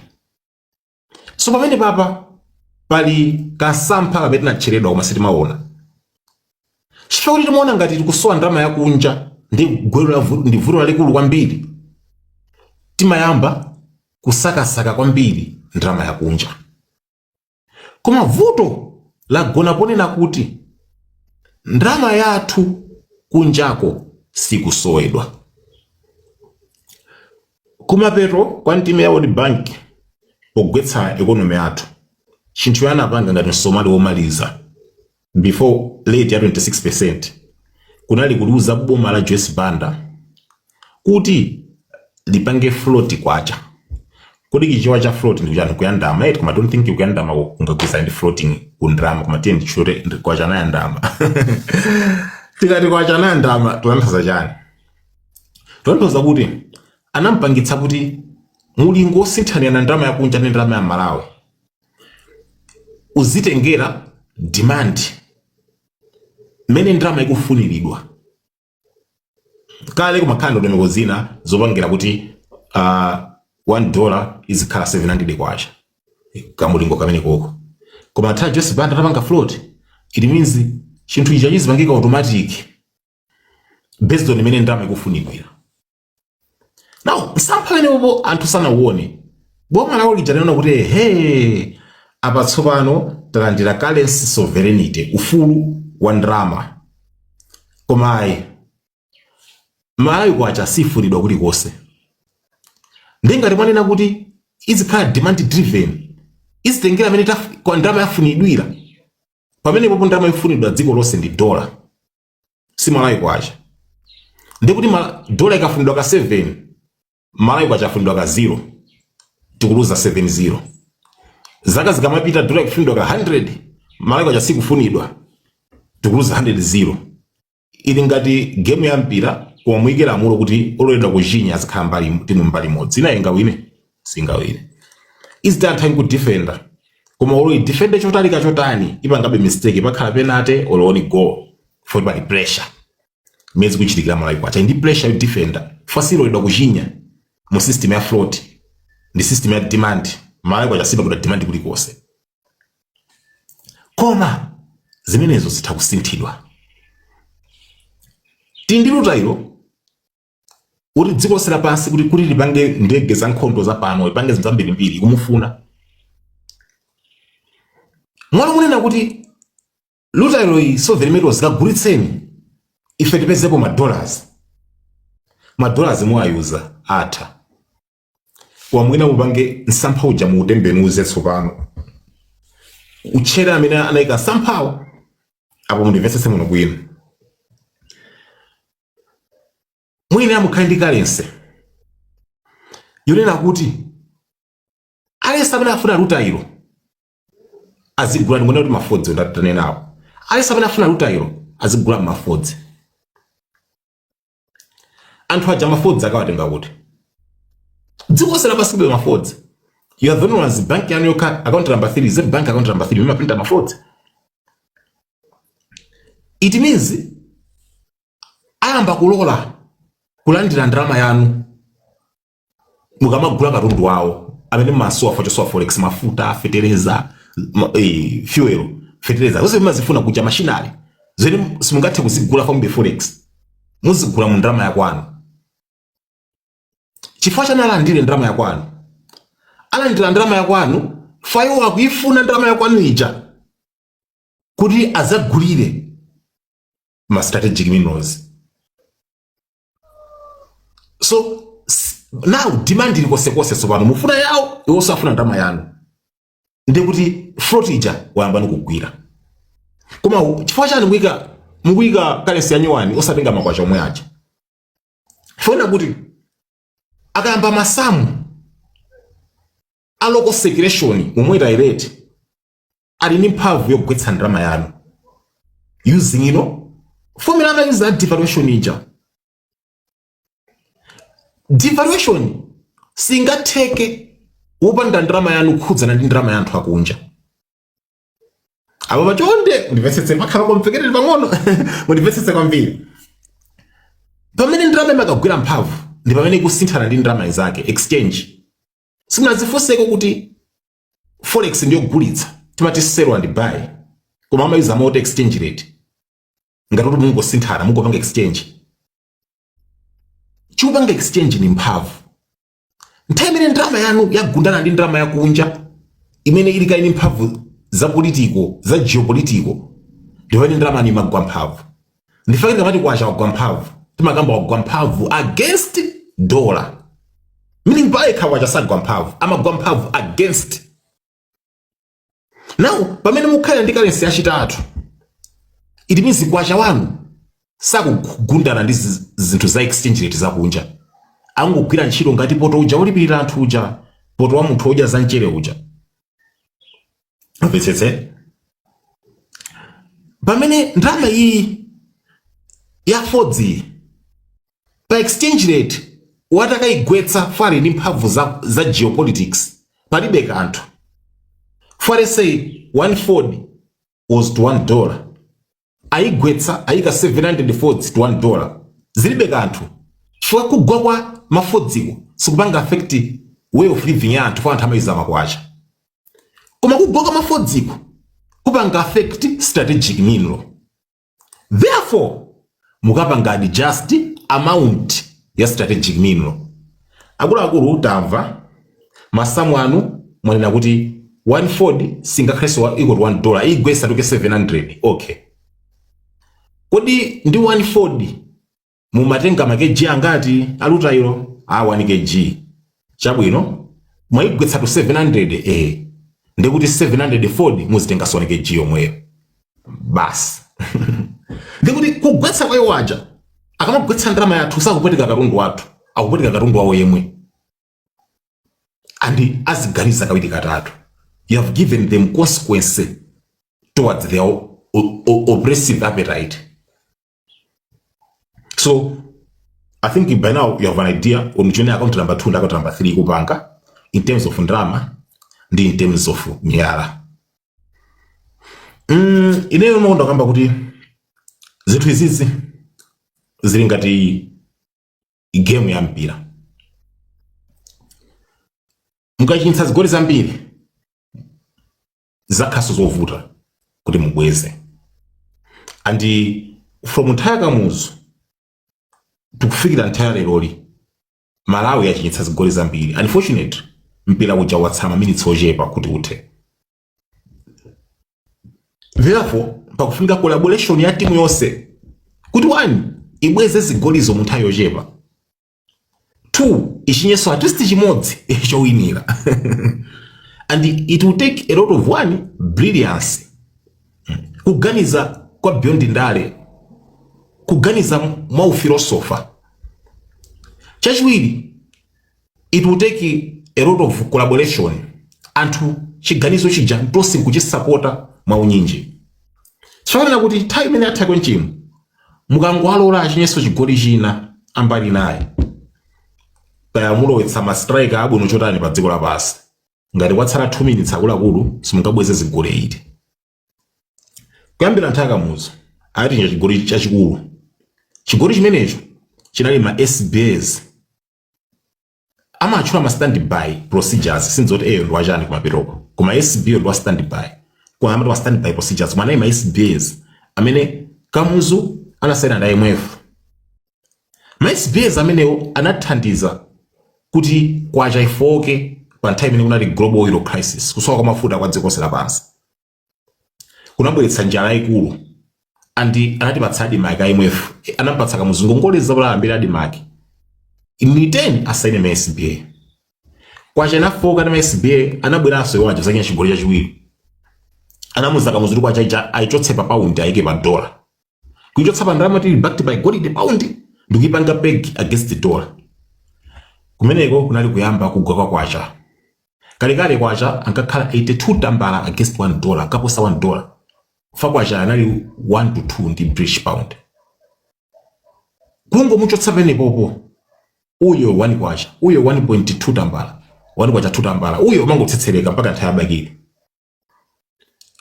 B: So pamene papa pali kasampha kamene tinatcheredwa koma sitimaona, chifukwa kuti timaona ngati tikusowa ndalama yakunja ndi gwero la ndi vuto lalikulu kwambiri. Timayamba kusakasaka kwambiri ndalama yakunja, koma vuto lagona ponena kuti ndalama yathu kunjako sikusowedwa. Kumapeto kwa ndime ya World Bank pogwetsa economy yathu, chinthu anapanga ngati msomali womaliza before rate ya 26% kunali kuliuza boma la Joyce Banda kuti lipange float kwacha. Kodi Chichewa cha float ndi chani? Kuyandama, eti? Koma don't think kuyandama kungagwirizana ndi floating ku ndalama, koma tiye nditchule kwacha anayandama. Tikati kwacha anayandama, titanthauza chani? Titanthauza kuti anampangitsa kuti mulingo osinthanirana ndalama yakunja ndi ndalama ya Malawi uzitengera demand, mmene ndalama ikufuniridwa. Kale kumakhala ndondomeko zina zopangira kuti $1 izikhala 700 kwacha, kamulingo kamene koko. Koma nthawi Joyce Banda atapanga float, it means chinthu ichi chizipangika automatic based on imene ndalama ikufunidwira. Now msampha pamenepopo anthu sanauone. Boma lawo lija linaona kuti he, apa tsopano talandira currency sovereignty, ufulu wa ndalama, koma ayi, Malawi kwacha sifunidwa kulikonse. Ndingati mwanena kuti izikhala demand driven, izitengera amene kwa ndalama yafunidwira, pamenepopo ndalama ifunidwa dziko lonse ndi dola, si Malawi kwacha. Ndikuti dola ikafunidwa ka 7, Malawi kwacha afunidwa ka 0, tikuluza 7-0. Zaka zikamapita, dola ikufunidwa ka 100, Malawi kwacha sikufunidwa, tikuluza 100-0. Ili ngati game ya mpira, koma muyike lamulo kuti ololedwa kuchinya azikhala mbali timu mbali imodzi. Ina ingawine? Singawine. Izitantha nkudefenda, koma olo idefende chotalika chotani, ipangabe mistake, pakhala penalty or own goal for pali pressure. Imene kuchitikira Malawi kwacha ndi pressure yodefenda, fasiloledwa kuchinya mu system ya float ndi system ya demand. Malawi kwacha sipangidwa demand kulikonse, koma zimenezo zitha kusinthidwa. Tili ndi rutile kuti dziko lonse lapansi kuti lipange ndege za nkhondo zapano, lipange zinthu zambirimbiri, kumufuna mwana munena kuti rutile iyi, sovereign metals, kagulitseni ife tipezepo ma dollars. Ma dollars muwayuza atha. Wamwina mupange msampha uja muutembenuze tsopano, utchere amene anayika msamphawo apo. Mundimvetsetse muno bwino. Mwina mukhale ndi currency yonena kuti aliyense amene afuna rutile azigula. Ndikuona kuti mafodzi ndatanenawo, aliyense amene afuna rutile azigula mafodzi. Anthu aja mafodzi akawatenga kuti? Dziko lonse lapansi kulibe mafodzi. You are the only ones. Bank yanu yokha, account number 3, z bank account number 3 imaprinta mafodzi. It means ayamba kulola kulandira ndalama yanu mukamagula katundu wawo amene masowa fochosowa forex, mafuta, fetereza, fuel, fetereza, zonse mumazifuna kuja, machinery zene simungathe kuzigula fambe forex, muzigula mu ndalama yakwanu. Chifukwa chani alandire ndalama yakwanu? Alandira ndalama yakwanu fayo akuifuna ndalama yakwanu ija kuti azagulire ma strategic minerals. So now demand ili konsekonse. Tsopano mufuna yawo, iwonso afuna ndalama yanu, ndiye kuti float ija wayamba nikugwira. Koma chifukwa chani mukuyika currency ya nyuwani osatenga makwacha omwe aja? Funa kuti akayamba masamu a local circulation momwe rate, ali ndi mphamvu yogwetsa ndalama yanu using ino formula amayuza devaluation ija. Devaluation singatheke wopanda ndalama yanu kukhudzana ndi ndalama ya anthu akunja. Apo pachonde mundimvetsetse, pakhala complicated pang'ono, mundimvetsetse kwambiri. Pamene ndalama imakagwira mphamvu ndi pamene ikusinthana ndi ndalama zake, exchange. Simunazifunseko kuti forex ndiyogulitsa, timati sell and buy, koma amayuza moti exchange rate ngati kuti mungosinthana, mungopanga exchange? Chikupanga exchange ni mphamvu. Nthawi imene ndalama yanu yagundana ndi ndalama yakunja imene ili kaini mphamvu za political, za geopolitical, ndi pamene ndalama yanu imagwa mphamvu. Ndifake tikamati kwacha wagwa mphamvu, timakamba wagwa mphamvu against dollar, meaning payekha kwacha sagwa mphamvu, amagwa mphamvu against. Now pamene mukhala ndi currency yachitatu, it means kwacha wanu sakugundana ndi zinthu za exchange rate zakunja, angogwira ntchito ngati poto uja ulipirira anthu uja, poto wa munthu udya za mchere uja. Mvetsetse, pamene ndalama iyi ya fodzi pa exchange rate watakayigwetsa fali ndi mphamvu za geopolitics, palibe kanthu. For let's say one fod was to $1, ayigwetsa, ayika 700 fods to $1, zilibe kanthu, chifukwa kugwa kwa mafodziko sikupanga affect way of living ya anthu, kwa anthu amayuza makwacha. Koma kugwa kwa mafodziko kupanga affect strategic mineral, therefore mukapanga adjust amount ya strategic mineral. Akuluakulu, tamva masamu anu, mwanena kuti one fod singakhalenso equal to $1, igwe isanduke 700. Okay, kodi ndi one fod mumatenga ma kg angati a rutile? A 1 kg. Chabwino, mwayigwetsa to 700, ndikuti 700 fod muzitenga 1 kg yomweyo basi. Ndikuti kugwetsa kwa iwo aja, akamagwetsa ndalama yathu, sakupwetika katundu wathu, akupwetika katundu wawo yemwe, and aziganiza kawiri katatu. You have given them consequence towards their oppressive appetite. So I think by now you have an idea on chimene account number 2 ndi account number 3 kupanga in terms of ndalama ndi in terms of miyala. Ineyo makonda kamba kuti zinthu izizi zili ngati game ya mpira. Mukachintsa zigoli zambiri, zakhaso zovuta kuti mubweze. And from nthawi ya Kamuzu tikufikira nthawi ya leroli, Malawi yachinyitsa zigoli zambiri. Unfortunately, mpira uja watsala maminitsi ochepa kuti uthe. Therefore pakufunika collaboration ya timu yonse kuti one, ibweze zigolizo mu nthawi yochepa, two, ichinyenso at least chimodzi chowinira. And it will take a lot of, one, brilliance, kuganiza kwa beyond ndale, kuganiza mwa ufilosofa. Chachiwiri, it will take a lot of collaboration, anthu chiganizo chija ntonse nkuchisapota mwaunyinji. Chifanana kuti nthawi imene atha kwenchimo, mukangowalola achinyenso chigoli china ambali naye, kaya mulowetsa ma striker abwino chotani pa dziko lapansi, ngati kwatsala 2 minutes, akuluakulu, simungabweze zigoli 8. Kuyambira nthawi Kamuzu anatinja chigoli chachikulu. Chigoli chimenecho chinali ma SBAs, amatchula ma standby procedures. Sinzoti eyo ndi wachani kumapetoko, koma SBA ndi wa standby, koma amati wa standby procedures. Mwanayi ma SBAs amene Kamuzu anasaina ndi IMF, ma SBAs amenewo anathandiza kuti kwacha ifoke pa nthawi imene kunali global oil crisis, kusowa kwa mafuta kwa dziko lonse lapansi kunabweretsa njala yayikulu. And anatipatsa ADMARC. IMF anampatsa Kamuzu ngongole zakulambira ADMARC, in return asaine ma SBA. Kwacha inafoka ndi ma SBA. Anabweranso iwo aja zachinya chigoli chachiwiri. Anamuza Kamuzu kuti kwacha ija ayichotse pa paundi, ayike pa dollar, kuichotsa pa ndalama tili backed by gold pound ndikuyipanga peg against the dollar. Kumeneko kunali kuyamba kugwa kwa kwacha. Kalekale kwacha ankakhala 82 tambala against $1, ankaposa $1 fa kwacha anali 1 to 2 ndi British pound. Kungomuchotsa penepopo. Uyo 1 kwacha, uyo 1.2 tambala, 1 kwacha 2 tambala, uyo umangotsetsereka mpaka nthawi ya Bakili.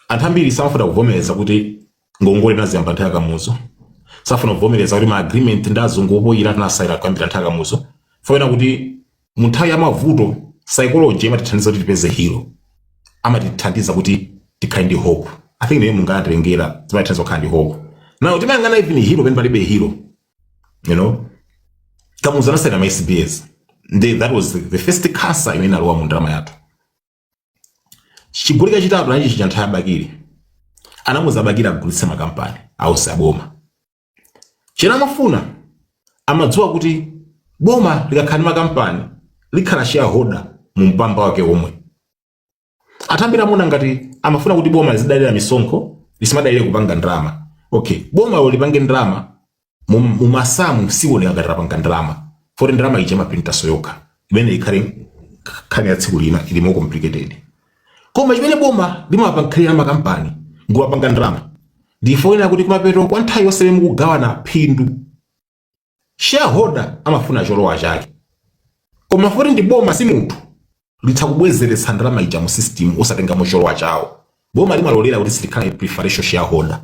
B: Anthu ambiri samafuna kuvomereza kuti ngongole inaziyamba nthawi ya Kamuzu, safuna kuvomereza kuti ma agreement ndi azungu opoyira tinasayira kuyambira nthawi ya Kamuzu. Foyena kuti mu nthawi ya mavuto psychology imatithandiza kuti tipeze hero, amatithandiza kuti tikhale ndi hope. I think ndiye mungatengera zimatithandiza kukhala ndi hope. Now timayang'ana even hero pene palibe hero. Kamuzu anasayina ma CBAs ndi that was the first cancer imene inalowa mu ndalama yathu. Chigoli chachitatu nachi cha nthawi ya Bakili, anamuza Bakili agulitse makampani ausi aboma. Chena amafuna, amadziwa kuti boma likakhala ndi makampani likhala shareholder mu mpamba wake omwe. Atambira amuna ngati amafuna kuti boma lizidalira misonkho, lisamadalire kupanga ndalama. Okay, boma lipange ndalama mumasamu sioneka ngati lapanga ndalama, foti ndalama ija imaprintaso yokha, imene ikhale nkhani ya tsiku lina, ili more complicated. Koma chimene boma limapangikhalira makampani nguwapanga ndalama, ndifoyena kuti kumapeto kwa nthawi yonse mukugawana phindu, shareholder amafuna cholowa chake. Koma foti ndi boma, si munthu, litha kubwezeretsa ndalama ija mu system osatengamo cholowa chawo. Boma limalolera kuti silikhale preferential shareholder.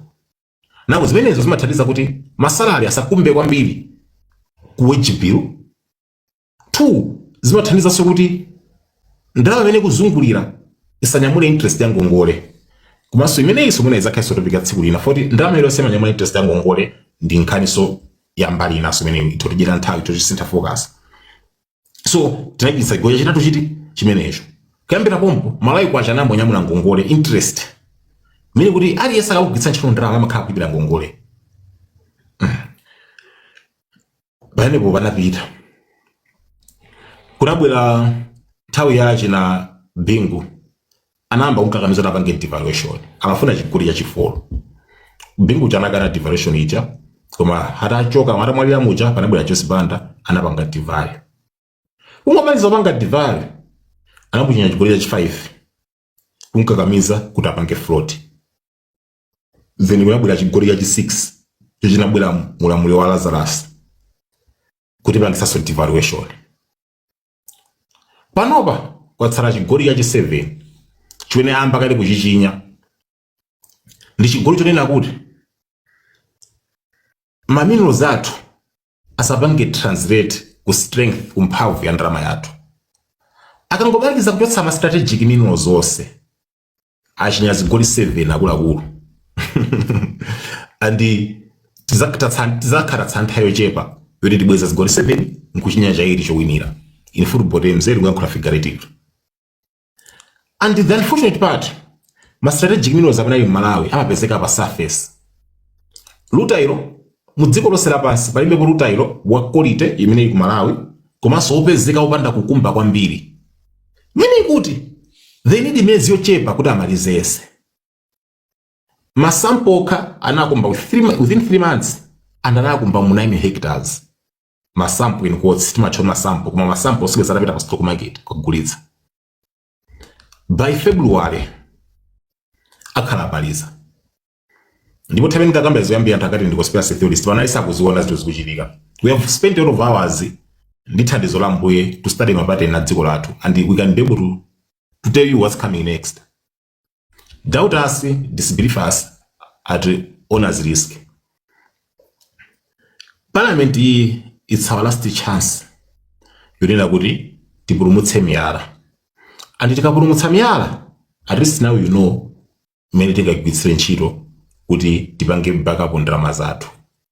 B: Nawo zimenezo zimathandiza kuti ma salary asakumbe kwambiri ku wage bill. Two, zimathandizanso kuti ndalama imene kuzungulira isanyamule interest ya ngongole. Komanso imeneyinso mwina idzakhalenso topic ya tsiku lina, foti ndalama iliyonse imanyamula interest ya ngongole ndi nkhaniso ya mbali inaso imene itotidyera nthawi, itotisintha focus. So tinachititsa chigoli chachitatu chiti chimenecho. Kuyambira pompo Malawi kwacha anambonyamula ngongole interest, imene kuti aliyense akakugwiritsa ntchito ndalama amakhala kulipira ngongole. Pamenepo panapita, kunabwera nthawi ya china Bingu, anayamba kunkakamiza kuti apange devaluation, amafuna chigoli chachi four. Bingu chanakana devaluation ija, koma atachoka, atamwalira muja, panabwera Joyce Banda, anapanga devalue. Ungomaliza kupanga devalue, anamuchinya chigoli chachi 5, kunkakamiza kuti apange float. Then kunabwera chigoli chachi 6 chochinabwera mulamuliro wa Lazarus kuti pangisaso devaluation. Panopa kwatsala chigoli chachi 7 chimene amba kale kuchichinya, ndi chigoli chonena kuti ma minerals athu asapange translate ku strength, kumphamvu ya ndalama yathu. Akangomaliza kuchotsa ma strategic minerals onse, achinya zigoli 7 akuluakulu, and tizakhatatsa nthawi yochepa yoti tibweza zigoli 7 nkuchinya chairi chowinira. In football terms, tikuyankhula figurative. And the unfortunate part, ma strategic minerals amene ali m'Malawi amapezeka pa surface. Rutile, mu dziko lonse lapansi palibepo rutile wa quality imene ili ku Malawi, komanso wopezeka wopanda kukumba kwambiri, meaning kuti they need miyezi yochepa kuti amalizese. Ma sample okha anakumba within 3 months and anakumba mu 9 hectares. Ma sample in quotes, timatchula ma sample, koma ma sample sibweza atapita pa stock market kugulitsa. By February akhala amaliza. Ndipo nthawi imene ndakamba zoyambira, anthu akati ndi conspiracy theorist, panali sakuziona zinthu zikuchitika. We have spent a lot of hours ndi thandizo la Mbuye to study ma pattern a dziko lathu, and we can be able to tell you what's coming next. Doubt us, disbelieve us at owner's risk. Parliament iyi, it's our last chance yonena kuti tipulumutse miyala, and tikapulumutsa miyala, at least now you know mmene tingagwiritsire ntchito kuti tipange backup ndalama zathu,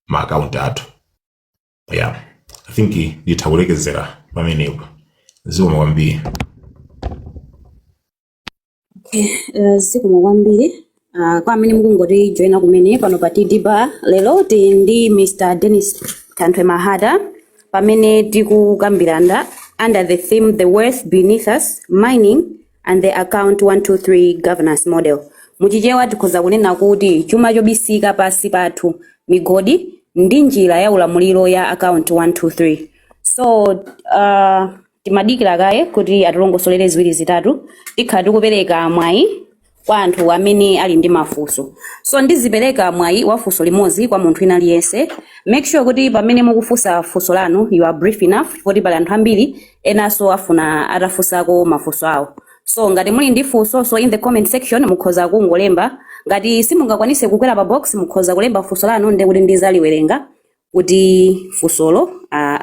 B: ma account athu. Yeah, I think nditha kulekezera pamenepo. Zikomo kwambiri.
D: Zikomo kwambiri. Kwa amene mukungoti joina kumene pano pa TD Bar, lero tili ndi Mr. Dennis Thanthwe Mahata pamene tikukambirana under the theme "The Wealth Beneath Us: Mining and the Account 123 Governance Model". Muchichewa tikhoza kunena kuti chuma chobisika pasi pathu, migodi ndi njira ya ulamuliro ya Account 123. So timadikira kaye kuti atilongosolere ziwiri zitatu. Tikhala tikupereka mwayi kwa Kwa anthu amene ali ndi mafunso, so ndizipereka mwayi wa funso limodzi kwa munthu ina aliyense. Make sure kuti pamene mukufunsa funso lanu, you are brief enough, poti pali anthu ambiri enanso afuna atafunsako mafunso awo. So ngati muli ndi funso, so in the comment section mukhoza kungolemba. Ngati simungakwanise kukwera pa box, mukhoza kulemba funso lanu, ndiye kuti ndizaliwerenga kuti funsolo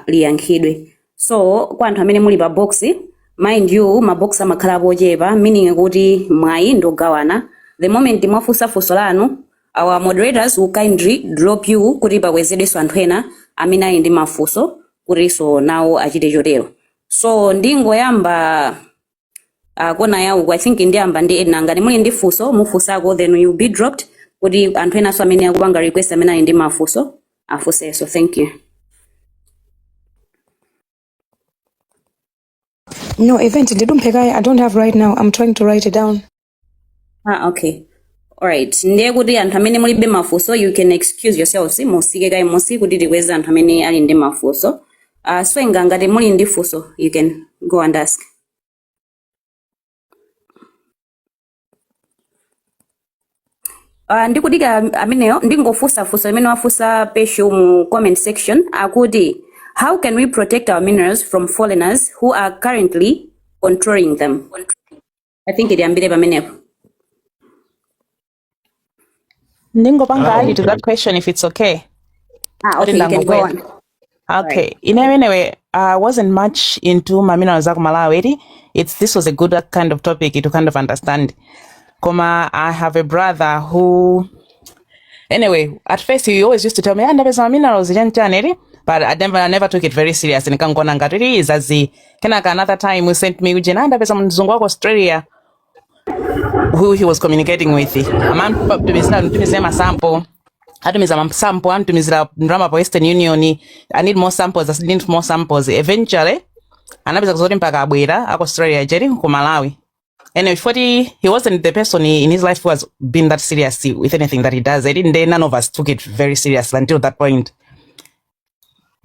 D: liyankhidwe. So kwa anthu amene muli pa box, mind you, ma box amakhala ochepa, meaning kuti mwayi ndogawana. The moment mwafunsa funso lanu, our moderators will kindly drop you kuti pakwezedwenso anthu ena amene ali ndi mafunso kutinso nawo achite chotero. So ndingoyamba kona yauku. I think ndiyamba ndi Edna. Ngati muli ndi funso, mufunsako, then you be dropped kuti anthu enanso amene akupanga request, amene ali ndi mafunso, afunsenso. Thank you.
E: No, event ndidumphe kaye. I don't have right now. I'm trying to write it down.
D: Ah, okay. Alright. Ndiye kuti anthu amene mulibe mafunso, you can excuse yourselves, musike kaye musi kuti tikweze anthu amene ali ndi mafunso. Swenga, ngati muli ndi funso, you can go and ask. Ndikudika ameneyo, ndingofunsa funso limene wafunsa Peshu mu comment section, akuti, "How can we protect our minerals from foreigners who are currently controlling them?" I think itiyambire pamenepo.
F: Ndingopanga add to that question, if it's okay.
D: Ah,
F: Kuti
D: okay, you can go
F: ndangokwera.
D: on.
F: Okay. In anyway, I wasn't much into ma minerals aku Malawi. It's this was a good kind of topic to kind of understand. Koma, I have a brother who, anyway, at first he always used to tell me, "Ah, ndapeza minerals chani chani," but I never took it very serious. Ndikangoona ngati it is as kenaka another time he sent me uje, ndapeza mzungu wako Australia who he was communicating with. Amamtumizira ma sample, atumiza ma sample, antumizira ndalama pa Western Union, "I need more samples, I need more samples." Eventually anapeza kuzoti mpaka abwera aku Australia jeri ku Malawi. Anyway, 40, he wasn't the person in his life who has been that serious with anything that he does. I didn't, none of us took it very seriously until that point.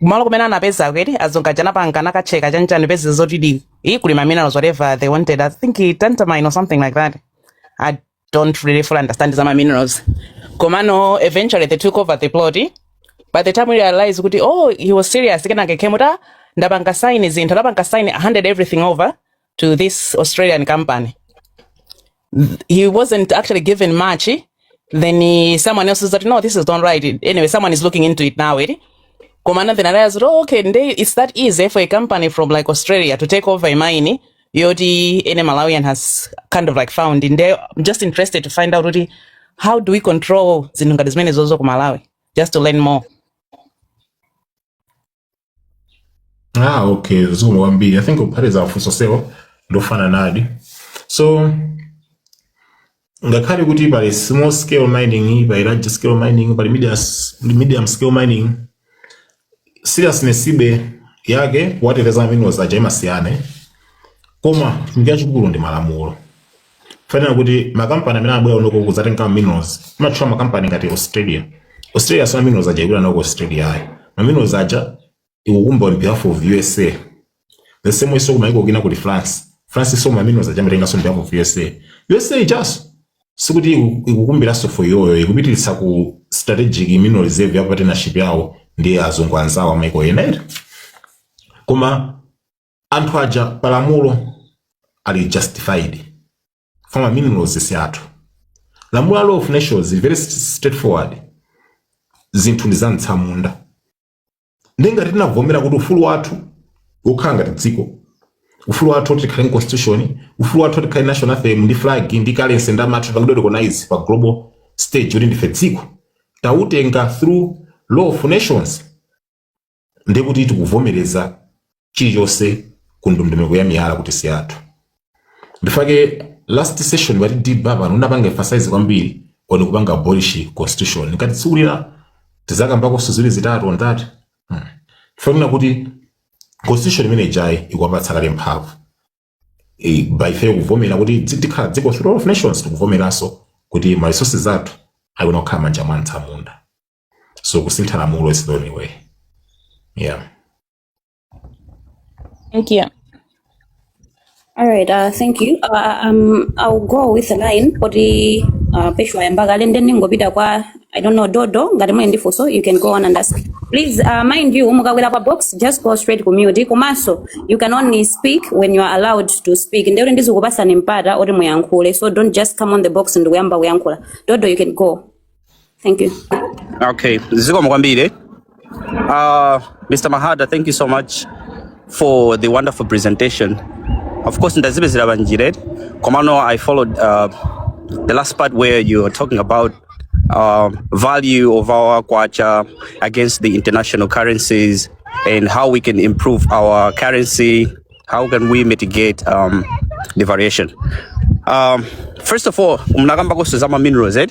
F: Kumalo kumene anapeza kweti azungu aja anapanga anakacheka chanchani peza zoti di kuli ma minerals, whatever they wanted. I think tantalum or something like that. I don't really fully understand zama minerals. Komano eventually they took over the plot. By the time we realized kuti, oh, he was serious, kenaka came kuti, "Ah, ndapanga sign zinthu, ndapanga sign," handed everything over to this Australian company. He wasn't actually given much. Then someone else said, "No, this is not right." Anyway, someone is looking into it now, eh? Komano then I realized, oh, okay, it's that easy for a company from like Australia to take over a mine yoti any Malawian has kind of like found in there. I'm just interested to find out really, how do we control zinthu ngati zimene zozo ku Malawi, just to learn more.
B: Ah, okay, zikomo kwambiri. I think kuphatiza mafunso sewo ndofana nadi. So ngakhale kuti pali small scale mining, pali large scale mining, pali medium scale mining, seriousness ibe yake kuwateteza minerals aja imasiyana. Koma chinthu chachikulu ndi malamulo. Fanira kuti makampani amene abwera unoko kudzatenga minerals, imatchula makampani ngati Australia. Australia sona minerals aja ikula nako Australia ayi. Ma minerals aja ikukumba on behalf of USA. The same way, so kumaiko kina kuli France. France so ma minerals aja amatenganso on behalf of USA. USA just sikuti ikukumbiranso for iyoyo, ikupitiritsa ku strategic mineral reserve ya partnership yawo ndi azungu anzawo amaiko ena eti. Koma anthu aja palamulo ali justified for minerals si athu. Lamulo la law of nations is very straightforward. Zinthu ndi za mtsamunda. Ndingati tinavomera kuti ufulu wathu wokhala ngati dziko, ufulu wathu kuti tikhale constitution, ufulu wathu kuti tikhale national anthem ndi flag ndi currency ndi amathu pakudwa recognize pa global stage kuti ndife dziko, tautenga through law of nations, ndekuti tikuvomereza chilichonse ku ndondomeko ya miyala kuti si athu. Ndifake last session pati diba pano unapanga emphasize kwambiri on kupanga abolish constitution. Ngati tsiku lina tizakambako ziwiri zitatu on that. Tifanira kuti constitution imene ijayi ikuwapatsa kale mphamvu. By ife kuvomera kuti tikhala dziko through law of nations, tikuvomeranso kuti ma resources athu akuyenera kukhala manja mwa mtsamunda. So kusintha lamulo is the only way, yeah.
F: Thank you.
D: All right, thank you. I'll go with the line kuti Peshwa yambakale, then ningopita kwa, I don't know, Dodo, ngati muli ndi funso, you can go on and ask. Please, mind you, mukakwera pa box, just go straight ku mute. Komanso, you can only speak when you are allowed to speak. Ndekuti ndizikupasani mpata oti muyankhule. So don't just come on the box and kuyamba kuyankhula. Dodo, you can go. Thank you.
G: Okay, zikomo kwambiri. Mr. Mahata, thank you so much for the wonderful presentation. Of course, ndazipezera panjira, komano I followed the last part where you were talking about value of our kwacha against the international currencies and how we can improve our currency, how can we mitigate the variation. First of all, mnakamba za ma minerals, eh?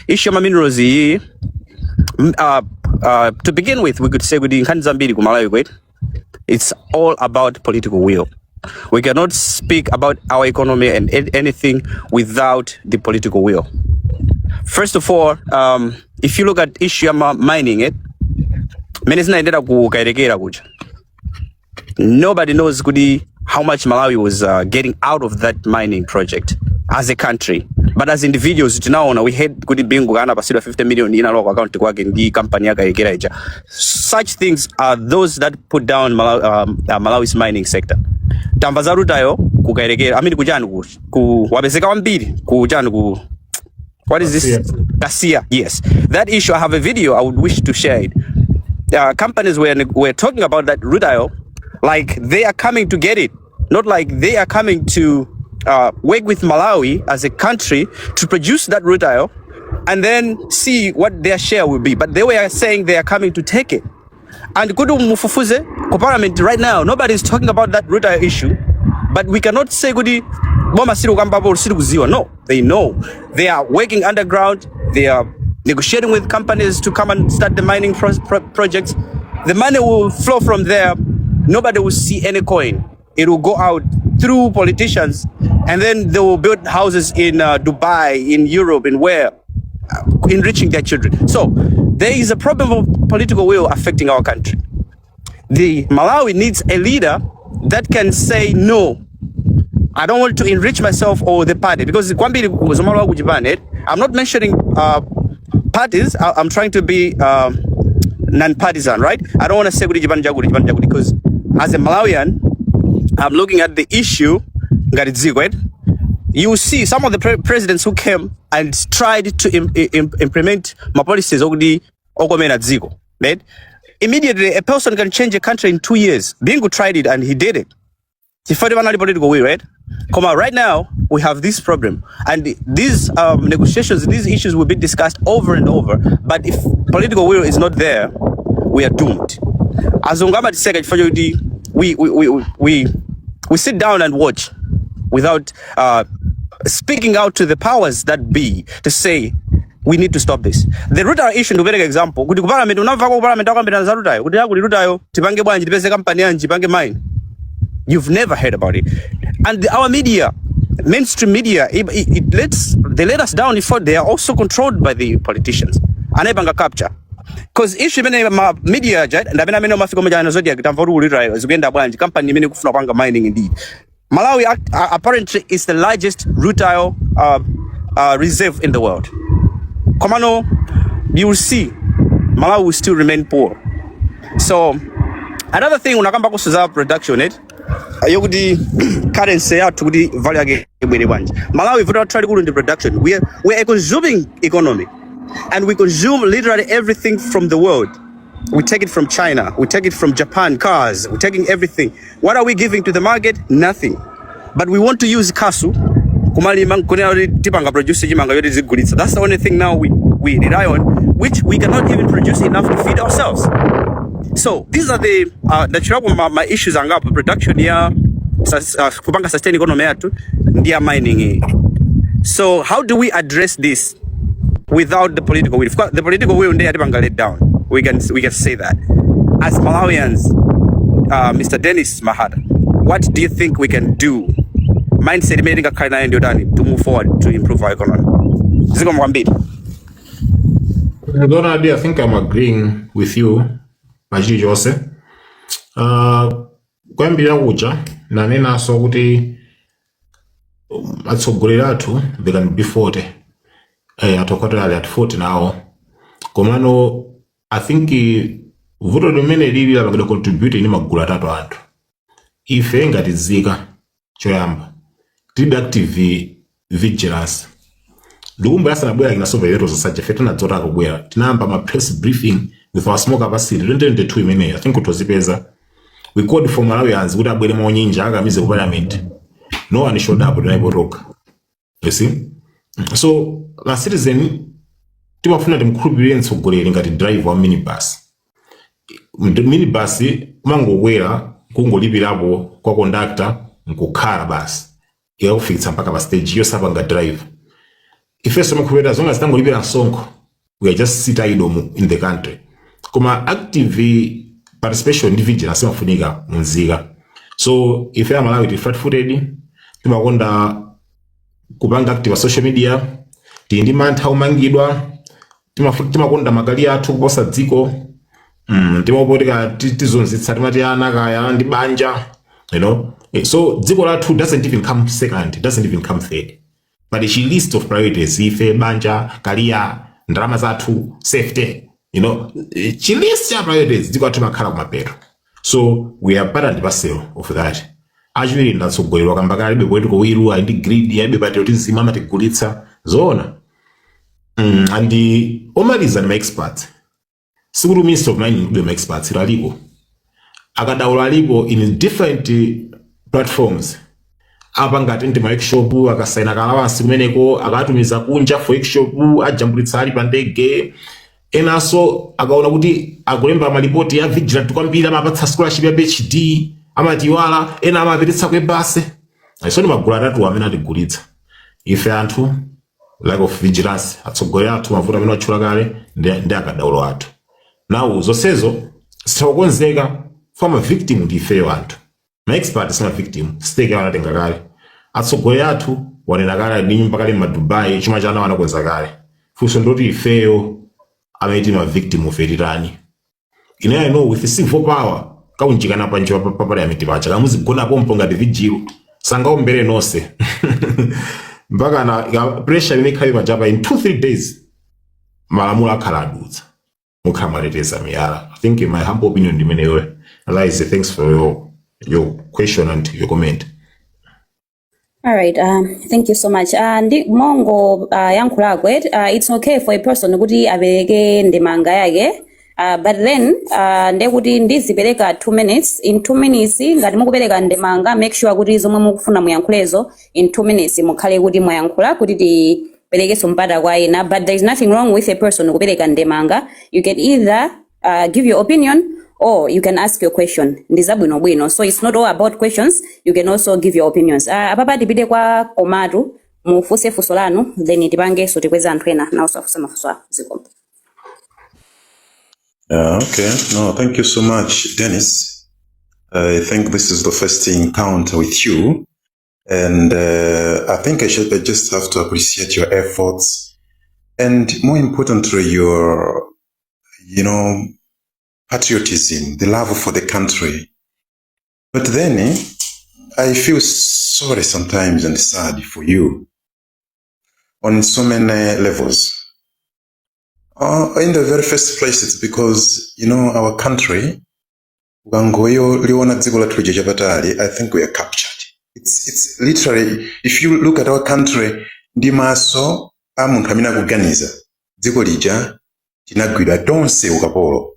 G: Issue ya ma minerals iyi, to begin with, we could say kuti nkhani zambiri ku Malawi kwetu, it's all about political will. We cannot speak about our economy and anything without the political will. First of all, if you look at issue ya mining it, mene zinaendera ku Kayelekera kuja, nobody knows kuti how much Malawi was getting out of that mining project as a country. But as individuals, tinaona, we had kuti Bingu anapasidwa 50 million, inalowa ku account kwake ndi company ya Kayelekera ija. Such things are those that put down Malawi's mining sector. Tamva za rutile ku Kayelekera, I mean kuchani ku wapezeka kwambiri kuchani ku, what is this?
B: Kasiya.
G: Kasiya, yes. That issue, I have a video, I would wish to share it. Companies were talking about that rutile, like they are coming to get it, not like they are coming to work with Malawi as a country to produce that rutile and then see what their share will be. But they were saying they are coming to take it. And kuti mufufuze ku parliament right now, nobody is talking about that rutile issue. But we cannot say kuti boma silikukambapo, silikuziwa. No, they know. They are working underground. They are negotiating with companies to come and start the mining projects. The money will flow from there. Nobody will see any coin. It will go out through politicians, and then they will build houses in Dubai, in Europe, in where, enriching their children. So there is a problem of political will affecting our country. The Malawi needs a leader that can say, "No, I don't want to enrich myself or the party," because kwambiri zomalowa kuchipani. I'm not mentioning parties. I'm trying to be non-partisan, right? I don't want to say kuti chipani chakuti, chipani chakuti, because as a Malawian, I'm looking at the issue ngati dziko, right? You see some of the presidents who came and tried to implement ma policies okuti okomera dziko, right? Immediately, a person can change a country in 2 years. Bingu tried it and he did it. Chifukwa panali political will, right? Koma right now, we have this problem. And these negotiations, these issues will be discussed over and over. But if political will is not there, we are doomed. Azungu amatiseka chifukwa chokuti we sit down and watch without speaking out to the powers that be to say we need to stop this. The rutile issue, ndikupereka example kuti ku parliament, unamva ku parliament akambirana za rutile kuti akuti rutile tipange bwanji, tipeze kampani yanji tipange mine? You've never heard about it. And our media, mainstream media, it lets they let us down if they are also controlled by the politicians. Anaipanga capture. Because issue imene ma media ja ndamene amene amafika majana Zodiak, tamva kuti rutile zikuyenda bwanji, company imene kufuna kupanga mining indeed. Malawi apparently is the largest rutile reserve in the world. Komano, you will see Malawi will still remain poor. So another thing, unakamba kusuza production it yokuti currency yathu kuti value yake ibwere bwanji. Malawi vuto lathu lalikulu ndi production. We are a consuming economy and we consume literally everything from the world. We take it from China, we take it from Japan, cars, we're taking everything. What are we giving to the market? Nothing. But we want to use kasu kumalima kunena kuti tipanga produce chimanga yoti zigulitsa. That's the only thing now we rely on, which we cannot even produce enough to feed ourselves. So these are the ndachirapo ma issues angapo: production ya kupanga sustain economy yathu ndi ya mining iyi. So how do we address this without the political will? Of course, the political will ndiye yatipanga let down. We can say that as Malawians. Mr. Dennis Mahata, what do you think we can do? Mindset imene tingakhale nayo ndiyotani to move forward to improve our economy? Zikomo kwambiri.
B: Donald, I think I'm agreeing with you pa chilichonse. Kuyambirira kuja nanenanso kuti Atsogoleri athu, they can be 40, atokotera ali at 40 nawo, komano I think vuto limene lili lapangidwa contribute ni magulu atatu anthu. Ife ngati nzika, choyamba tilibe active vigilance. Ndikumbukira asanabwera kina sovereign zosaja, fe tinadzota akubwera, tinayamba ma press briefing with our small capacity 2022 imeneyo. I think kutozipeza, we called for Malawians kuti abwere maunyinja akamize ku parliament. No one showed up, tinaipotoka, you see. So la citizen timafuna timkhulupirire mtsogoleri ngati driver wa minibus. Minibus umangokwera, kungolipirapo kwa conductor, nkukhala basi, ikakufikitsa mpaka pa stage yosapanga drive. Ifenso makhulupirira zonga zitangolipira msonkho, we are just sit idle in the country. Koma active participation ndi vigilance imafunika munzika. So ife Amalawi tili flat footed, timakonda kupanga active social media, tili ndi mantha omangidwa, timakonda makali athu kuposa dziko. Timapotika tizunzitsa, timati ana kaya ndi banja. So dziko lathu doesn't even come second, doesn't even come third, but chi list of priorities, ife, banja, career, ndalama zathu, safety, chi list cha priorities, dziko lathu makhala kumapeto. So we are part and parcel of that. Achiwiri, ndatsogolerwa kamba kalibe political will, ali ndi greed, alibe patriotism, amatigulitsa zoona. And omaliza ndi ma experts. Sikuti Minister of Mining kulibe ma experts, aliko, akadaulo alipo in different platforms, apanga attend ma workshop, akasaina allowance kumeneko, akatumiza kunja for workshop, ajambulitsa ali pa ndege. Enanso akaona kuti akulemba malipoti ya vigilant kwambiri, amapatsa scholarship ya PhD, amatiwala. Ena amapititsa ku embassy. So ndi magulu atatu amene atigulitsa ife anthu: lack of vigilance, atsogoleri athu, mavuto amene watchula kale, ndi akadaulo athu. Now zonsezo zithakukonzeka for ma victim ndi ifeyo anthu. Ma expert sima victim, stake yawo anatenga kale. Atsogoleri athu wanena kale, ndi nyumba kale m'madubai, chuma chana wanakonza kale. Funso ndoti ifeyo amene tili ma victim ife titani? Ine I know with civil power kaunjikana panja pa parliament pacha, kamuzigona pompo ngati vigil, sangaombere nonse mpaka na pressure imene ikhale pajapa. In 2 3 days malamulo akhala adutsa, mukhala mwateteza miyala. I think in my humble opinion ndimeneyo. Eliza, thanks for your question and your comment.
D: All right, thank you so much. Ndi mongo yankhulakwe, it's okay for a person kuti apereke ndemanga yake, but then ndekuti ndizipereka 2 minutes. In 2 minutes, ngati mukupereka ndemanga, make sure kuti zomwe mukufuna muyankhulezo in 2 minutes mukhale kuti mwayankhula, kuti tiperekenso mpata kwa ena. But there is nothing wrong with a person kupereka ndemanga. You can either give your opinion or you can ask your question. Ndi zabwinobwino. So it's not all about questions, you can also give your opinions. Apapa tipite kwa Komatu, mufunse funso lanu, then tipangenso tikweza anthu ena nawonso afunse mafunso awo. Zikomo.
H: Yeah, okay. No, thank you so much, Dennis. I think this is the first encounter with you. And I think I just have to appreciate your efforts and, more importantly, your patriotism, the love for the country. But then I feel sorry sometimes and sad for you on so many levels. In the very first place, it's because our country, ukangoliona dziko lathu lija chapatali, I think we are captured. It's literally, if you look at our country ndi maso a munthu amene akuganiza, dziko lija tinagwidwa tonse ukapolo.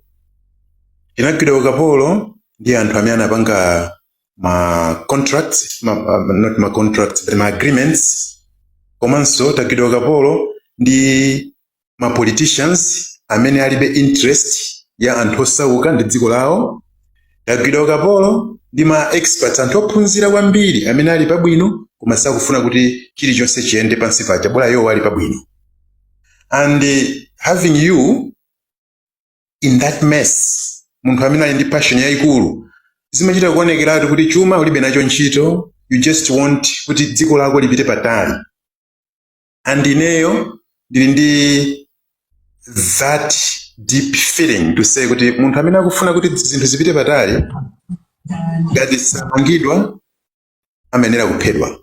H: Tinagwidwa ukapolo ndi anthu amene anapanga ma contracts, not ma contracts, but ma agreements. Komanso tagwidwa ukapolo ndi ma politicians amene alibe interest ya anthu osauka ndi dziko lawo. Tagwidwa ukapolo ndi ma experts, anthu ophunzira kwambiri amene ali pabwino koma sakufuna kuti chilichonse chiyende pansi paja, bola iwo ali pabwino. And having you in that mess, munthu amene ali ndi passion yayikulu, zimachita kuonekeratu kuti chuma ulibe nacho ntchito, you just want kuti dziko lako lipite patali. And ineyo ndili ndi that deep feeling to say kuti munthu amene akufuna kuti zinthu zipite patali, ngati samangidwa, amayenera kuphedwa.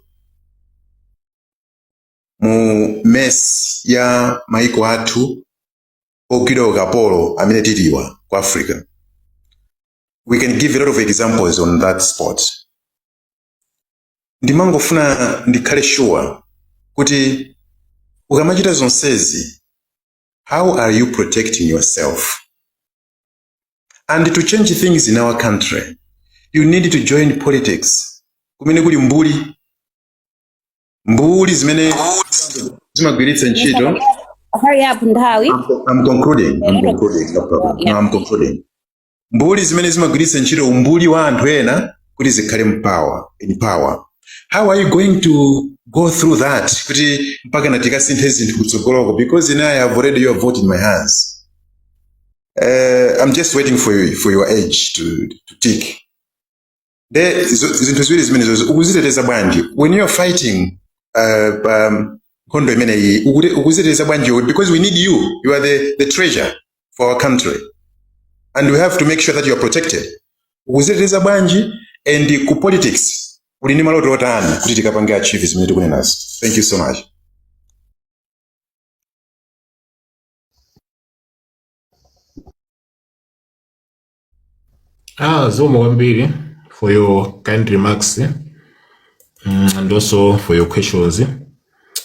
H: Mu mess ya maiko athu ogwidwa ukapolo amene tiliwa ku Africa. We can give a lot of examples on that spot. Ndimangofuna ndikhale sure kuti ukamachita zonsezi, how are you protecting yourself? And to change things in our country, you need to join politics kumene kuli mbuli, mbuli zimene zimagwiritsa ntchito.
D: Hurry up, nthawi.
H: I'm concluding. I'm concluding. No problem. No, I'm concluding. Mbuli zimene zimagwiritsa ntchito umbuli wa anthu ena kuti zikhale mpower, in power. How are you going to go through that kuti mpaka na tikasinthe zinthu kutsogoloko? Because now I have already your vote in my hands. I'm just waiting for you, for your age to tick. De zinthu ziwiri zimenezo, ukuziteteza bwanji when you are fighting nkhondo imeneyi? Ukuziteteza bwanji? Because we need you. You are the treasure for our country and we have to make sure that you are protected. Ukuziteteza bwanji? And ku politics uli ndi maloto otani kuti tikapange achieve zimene tikunenazo? Thank you so much.
B: Ah, zikomo kwambiri for your kind remarks and also for your questions.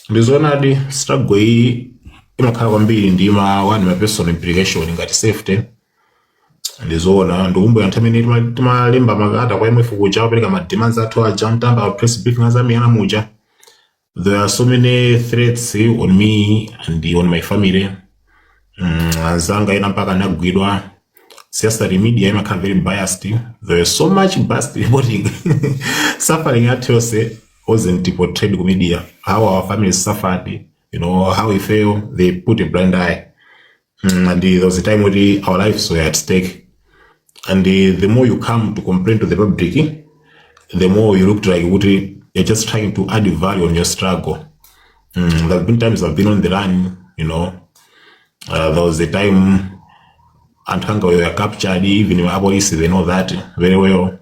B: Ndizoonadi, struggle iyi imakhala kwambiri ndi ma one ma personal implication ngati safety. Ndizoona, ndikumbukira nthawi imene timalemba makalata kwa IMF kuja, kupereka ma demands athu aja, mtamba press briefing azamiyana muja. There are so many threats on me and on my family. Anzanga ena mpaka anagwidwa. Siasa media imakhala very biased. There is so much biased reporting. Suffering yathu yonse wasn't portrayed ku media, how our families suffered, how we feel. They put a blind eye. And there was a time when our lives were at stake, and the more you come to complain to the public, the more you look like kuti you're just trying to add value on your struggle. There have been times I've been on the run. There was a time anthu anga were captured. Even our police, they know that very well.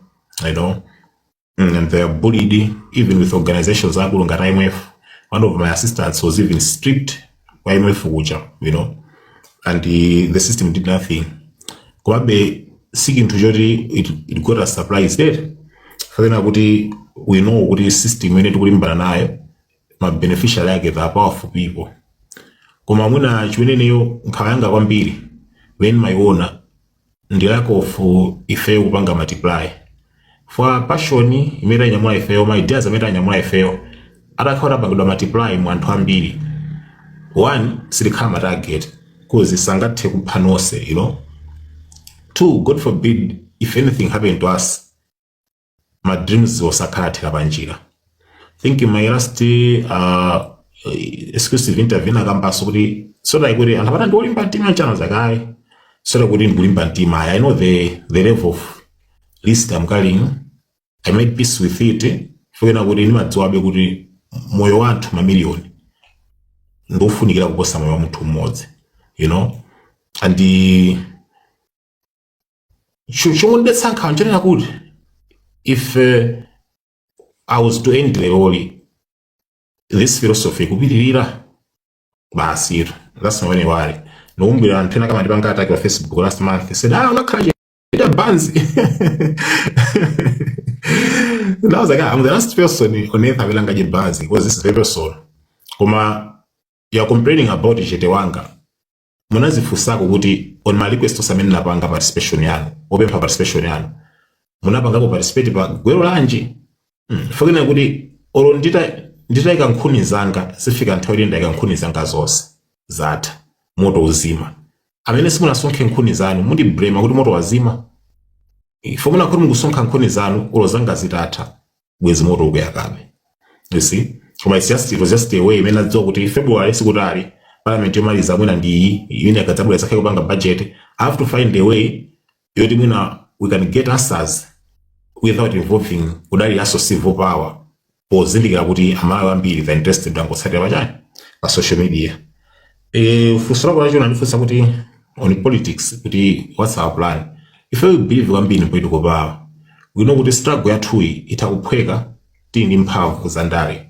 B: And they are bullied even with organizations akulu ngati IMF. One of my assistants was even stripped kwa IMF kuja, and the system did nothing. Komabe si chinthu choti it got us surprised it fanena kuti we know kuti system imene tikulimbana nayo, ma beneficiary ake, the powerful people. Koma mwina chimeneneyo nkhawa yanga kwambiri when maiona ndi lack of ifeyo kupanga multiply for passion imene tanyamula ifeyo, ma ideas amene tanyamula ifeyo. Atakhala atapangidwa multiply mu anthu ambiri, one, silikhala ma target 'cause sangathe kupha nonse. Two, God forbid if anything happened to us, my dreams osakhala athera panjira. Think in my last exclusive interview nakambaso kuti soda kuti anthu apata ndiolimba mtima nchano zakayi, soda kuti ndikulimba mtima. I know the level of risk I'm carrying. I made peace with it fukena kuti ndimadziwabe kuti moyo wa anthu mamiliyoni ndofunikira kuposa moyo wa munthu mmodzi. And chomwe nkhawa nchonena kuti if I was to end the role, this philosophy kupitirira basi. That's my worry. Nokumbira anthu ena kamandipanga attack pa Facebook last month, said, "Ah, unakhala chita banzi." And I was like, "Ah, I'm the last person on earth amene angadye banzi because this is very personal." Koma you are complaining about chete wanga, munazifunsako kuti on my request onse amene napanga participation yanu, opempha participation yanu, munapangako participate pa gwero lanji? Fakena kuti olo nditayika nkhuni zanga, zifika nthawi ili ndayika nkhuni zanga zonse zatha, moto uzima. Amene simunasonkhe nkhuni zanu mundiblame kuti moto wazima? Ifo munakhoti mukusonkha nkhuni zanu, olo zanga zitatha bwezi moto ukuyakabe, you see? Koma it was just a way imene adziwa kuti February sikutali, parliament yomaliza mwina ndi iyi imene akadzabwera zakhale kupanga budget. I have to find a way yoti mwina we can get answers without involving kudaliranso civil power, pozindikira kuti Amalawi ambiri, the interested angotsatira pachani, pa social media. Funso lako lacho nandifunsa kuti on politics, kuti what's our plan? Ife we believe kwambiri in political power. We know kuti struggle yathuyi itha kuphweka tili ndi mphamvu za ndale.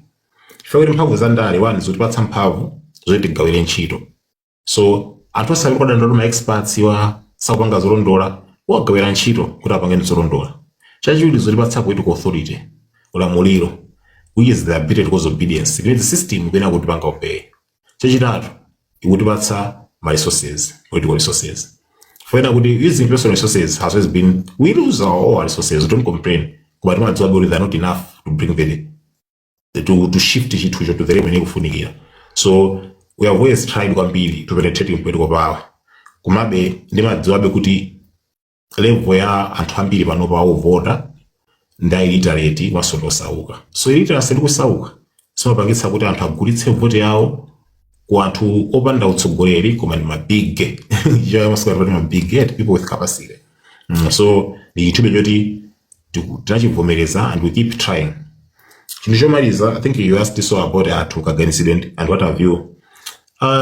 B: Chifukwa kuti mphamvu za ndale, one, zotipatsa mphamvu zoti tigawire ntchito. So anthu osati kudandaula ma experts wa sakupanga zolondola, wagawira ntchito kuti apange zolondola. Chachiwiri, zotipatsa political authority, ulamuliro, which is the ability to cause obedience, imene the system ikuyenera kutipanga obey. Chachitatu, ikutipatsa ma resources, political resources. Fena kuti using personal resources has always been, we lose all our resources, we don't complain, koma timadziwa kuti they're not enough to bring the to shift chinthucho to the level imene ikufunikira. So we have always tried kwambiri to penetrate in political power. Komabe ndimadziwabe kuti level ya anthu ambiri panopa ovota ndi illiterate komanso ndi osauka. So illiteracy ndi kusauka zimapangitsa kuti anthu agulitse vote yawo ku anthu opanda utsogoleri, koma ndi ma big ma big people with capacity. So ndi chinthu choti tinachivomereza and we keep trying. Chinthu chomaliza, I think you asked so about anthu kaganizidwe and what have you.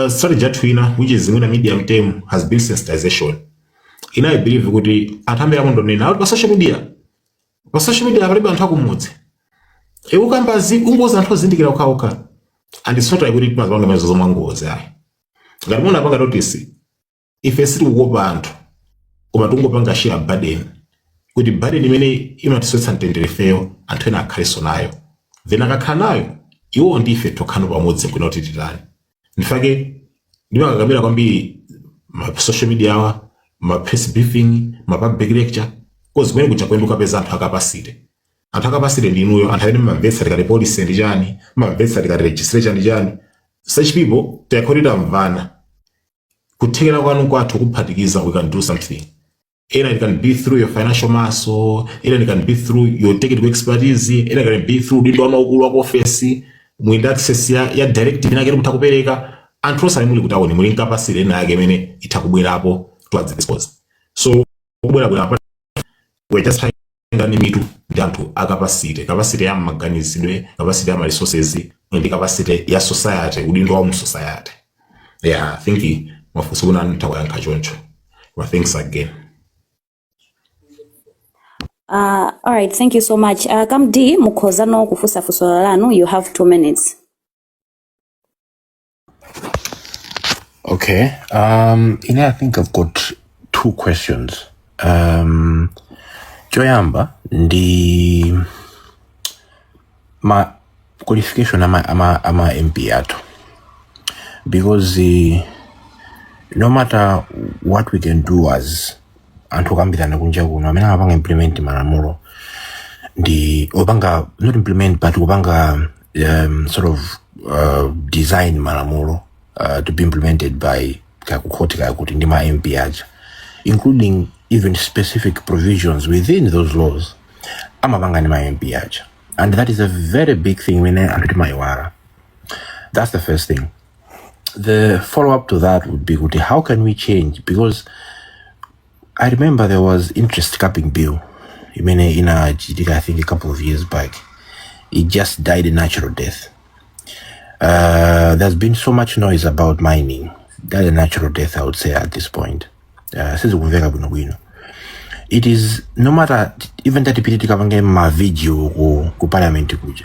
B: Strategy yathu ina, which is mwina medium term, has been sensitization. Ina I believe kuti anthu ambiri akundonena kuti pa social media palibe anthu akumudzi, ukambazi ungoza anthu ozindikira okhaokha, and it's not like kuti timazipanga mazo zomwe ngozi, ayi. Ngati munapanga notice, ife sitikukopa anthu, koma tikungopanga share burden, kuti burden imene imatisowetsa mtendere ifeyo, anthu ena akhalenso nayo. Then akakhala nayo, iwo ndi ife tokhano pamodzi nkwina kuti titani. Ndifake ndimakakamira kwambiri ma social media awa, ma press briefing, ma public lecture, 'cause kumene kuja kuyenda ukapeza anthu a capacity. Anthu a capacity ndi inuyo, anthu amene mumamvetsa tikati policy ndi chani, mumamvetsa tikati legislation ndi chani. Such people tiyakhoti tamvana, kuthekera kwanu kwathu kuphatikiza, we can do something. Ena it can be through your financial muscle, ena it can be through your technical expertise, ena can be through udindo wanu waukulu wa ku office, mwindi access ya directive inake mutha kupereka. Anthu onse amene muli kutawuni muli capacity ena yake imene itha kubwerapo towards this cause. So kubwerabwera, we're just trying ndani mitu ndi anthu a capacity, capacity ya maganizidwe, capacity ya ma resources, ndi capacity ya society, udindo wa mu society. Yeah, I think mafunso kuna nditha choncho. Well, thanks again.
D: All right, thank you so much. Kamdi, mukhoza no kufunsa funso lanu. You have 2 minutes.
A: Okay. I think I've got two questions. Choyamba ndi ma qualification ama MP athu, because no matter what we can do as anthu okambirana kunja kuno, amene amapanga implement malamulo ndi opanga, not implement but kupanga sort of design malamulo to be implemented by kakukhoti kakuti ndi ma MP aja, including even specific provisions within those laws, amapanga ndi ma MP aja, and that is a very big thing imene anthu timayiwala. That's the first thing. The follow up to that would be kuti how can we change? Because I remember there was interest capping bill imene inachitika, I think, a couple of years back. It just died a natural death. There's been so much noise about mining. Died a natural death, I would say, at this point. Sizikumveka bwinobwino. It is no matter even that tipite tikapange ma video ku parliament kuja,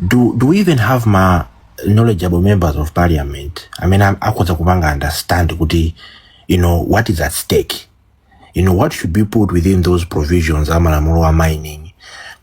A: do we even have ma knowledgeable members of parliament amene akhoza kupanga understand kuti what is at stake, what should be put within those provisions amalamulo a mining,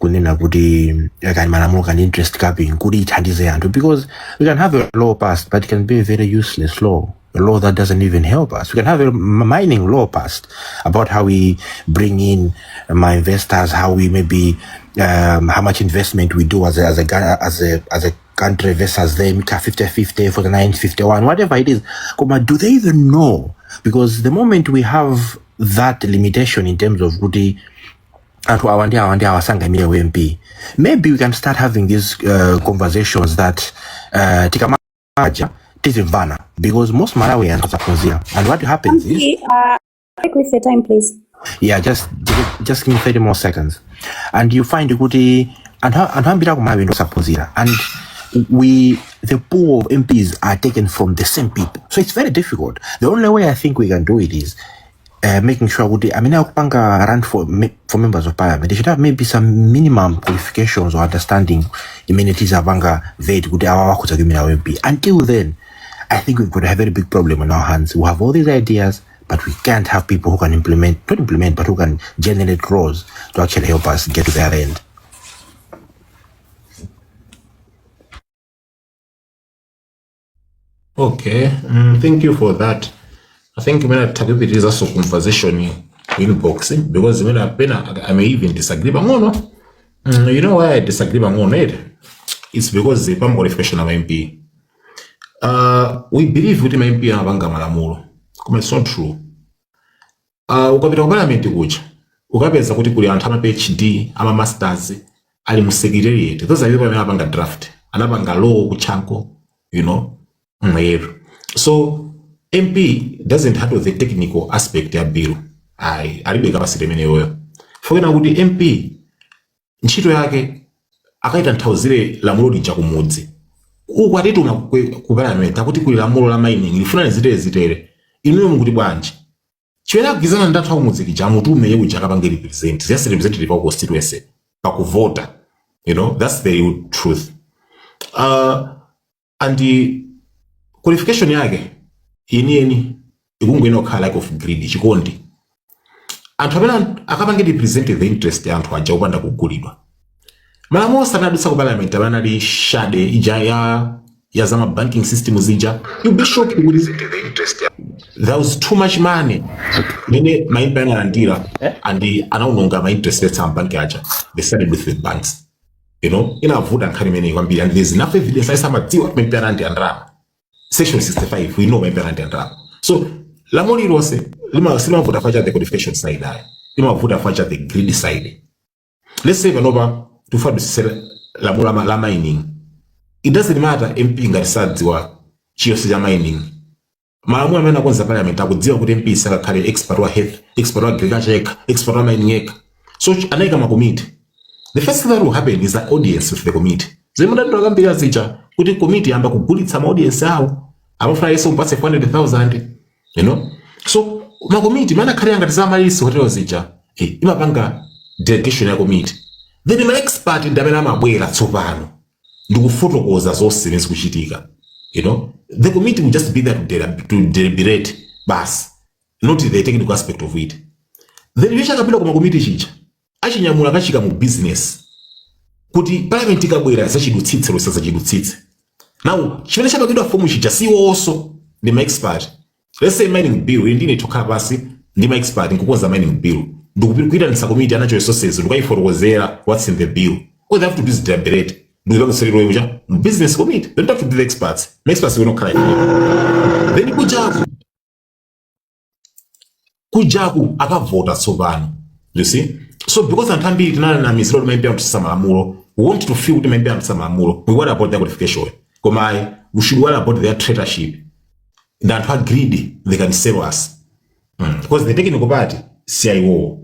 A: kunena kuti kani malamulo kani interest capping kuti ithandize anthu? Because we can have a law passed, but it can be a very useless law, a law that doesn't even help us. We can have a mining law passed about how we bring in my investors, how we maybe how much investment we do as a country versus them, 50 50, 49 51, whatever it is. Koma do they even know? Because the moment we have that limitation in terms of kuti anthu awa ndi awa ndi awa sangaimire u MP, maybe we can start having these conversations that tikamaja tizimvana, because most Malawians asaphunzira, and what happens is
D: Quick with the time, please.
A: Yeah, just give me 30 more seconds. And you find kuti anthu ambiri aku Malawi ndi osaphunzira, and we the pool of MPs are taken from the same people, so it's very difficult. The only way I think we can do it is Making sure kuti amene akupanga run for members of parliament, they should have maybe some minimum qualifications or understanding imene tizapanga vet kuti awa wakhoza kuimira MP. Until then, I think we've got a very big problem on our hands. We have all these ideas, but we can't have people who can implement, not implement, but who can generate laws to actually help us get to their end.
B: Okay, thank you for that. I think imene takupitirizaso conversation inbox because imene apena I may even disagree pang'ono. You know why I disagree pang'ono, eti? It's because the pam qualification of MP. We believe kuti ma MP amapanga malamulo. Koma it's not true. Ukapita ku parliament kuja ukapeza kuti kuli anthu ama PhD, ama masters ali mu secretariat. Those are people amene amapanga draft, anapanga law ku Chanco. Mweru. So MP doesn't handle the technical aspect ya bill. Ayi, alibe capacity imeneyoyo. Fokena kuti MP ntchito yake akaitanthauzire lamulo lija kumudzi. Uku atituma ku parliament akuti kuli lamulo la mining lifuna zitere zitere. Inuyo mukuti bwanji? Chimene akugwizana ndi anthu akumudzi kija amutume iye kuja akapange represent. Just representative wa constituency pakuvota. That's the real truth. And the qualification yake yeniyeni ikungoyenera kukhala lack of greed, chikondi. Anthu amene akapange represent the interest ya anthu aja opanda kugulidwa. Malamulo sanadutsa ku parliament amene anali shade ija ya zama banking system zija. You'll be shocked kuti there was too much money mene ma MP analandira and anaononga ma interest rates a bank aja. They started with the banks. Inavuta nkhani imeneyi kwambiri and there's enough evidence aisamadziwa ma MP analandira ndalama. Section 65, we know ma MP analandira ndalama. So lamulo lililonse silimavuta facha the qualification side ayi. Limavuta facha the greed side. Let's say panopa tifadusise lamulo la mining. It doesn't matter MP ngati sadziwa chiyonse cha mining. Malamulo amene akonza parliament akudziwa kuti MP sakakhale expert wa health, expert wa agriculture yekha, expert wa mining yekha. So anayika ma committee. The first thing that will happen is an audience with the committee. Zimene mudandula kambiri zija kuti committee yamba kugulitsa ma audience awo. Amafuna yesu mpatse 400,000. So ma committee mana khale ngati za Amaryllis Hotel zija. Imapanga delegation ya committee. Then ma expert ndi amene amabwera tsopano ndikufotokoza zonse zimene zikuchitika. The committee will just be there to deliberate basi, not the technical aspect of it. Then icho chakapita kuma committee chija achinyamula kachika mu business kuti parliament ikabwera zachidutsitse losa zachidutsitse. Now chimene chapangidwa form chija si wonso ndi ma expert. Let's say mining bill ili ndine tokhala pasi ndi ma expert nkukonza mining bill ndikuyitanitsa committee ya natural resources ndikuyifotokozera what's in the bill. All they have to do is deliberate. Ndikupanga selero yocha mu business committee. They don't have to be the experts. Ma experts will not khala ife. Then kujaku akavota tsopano. You see? So because anthu ambiri tinanamizira kuti ma MP amatsutsa malamulo, we want to feel kuti ma MP amatsutsa malamulo. We worry about their qualification. Koma ayi, we should worry about their traitorship. Ndi anthu a greed, they can sell us. Because the technical part si iwowo.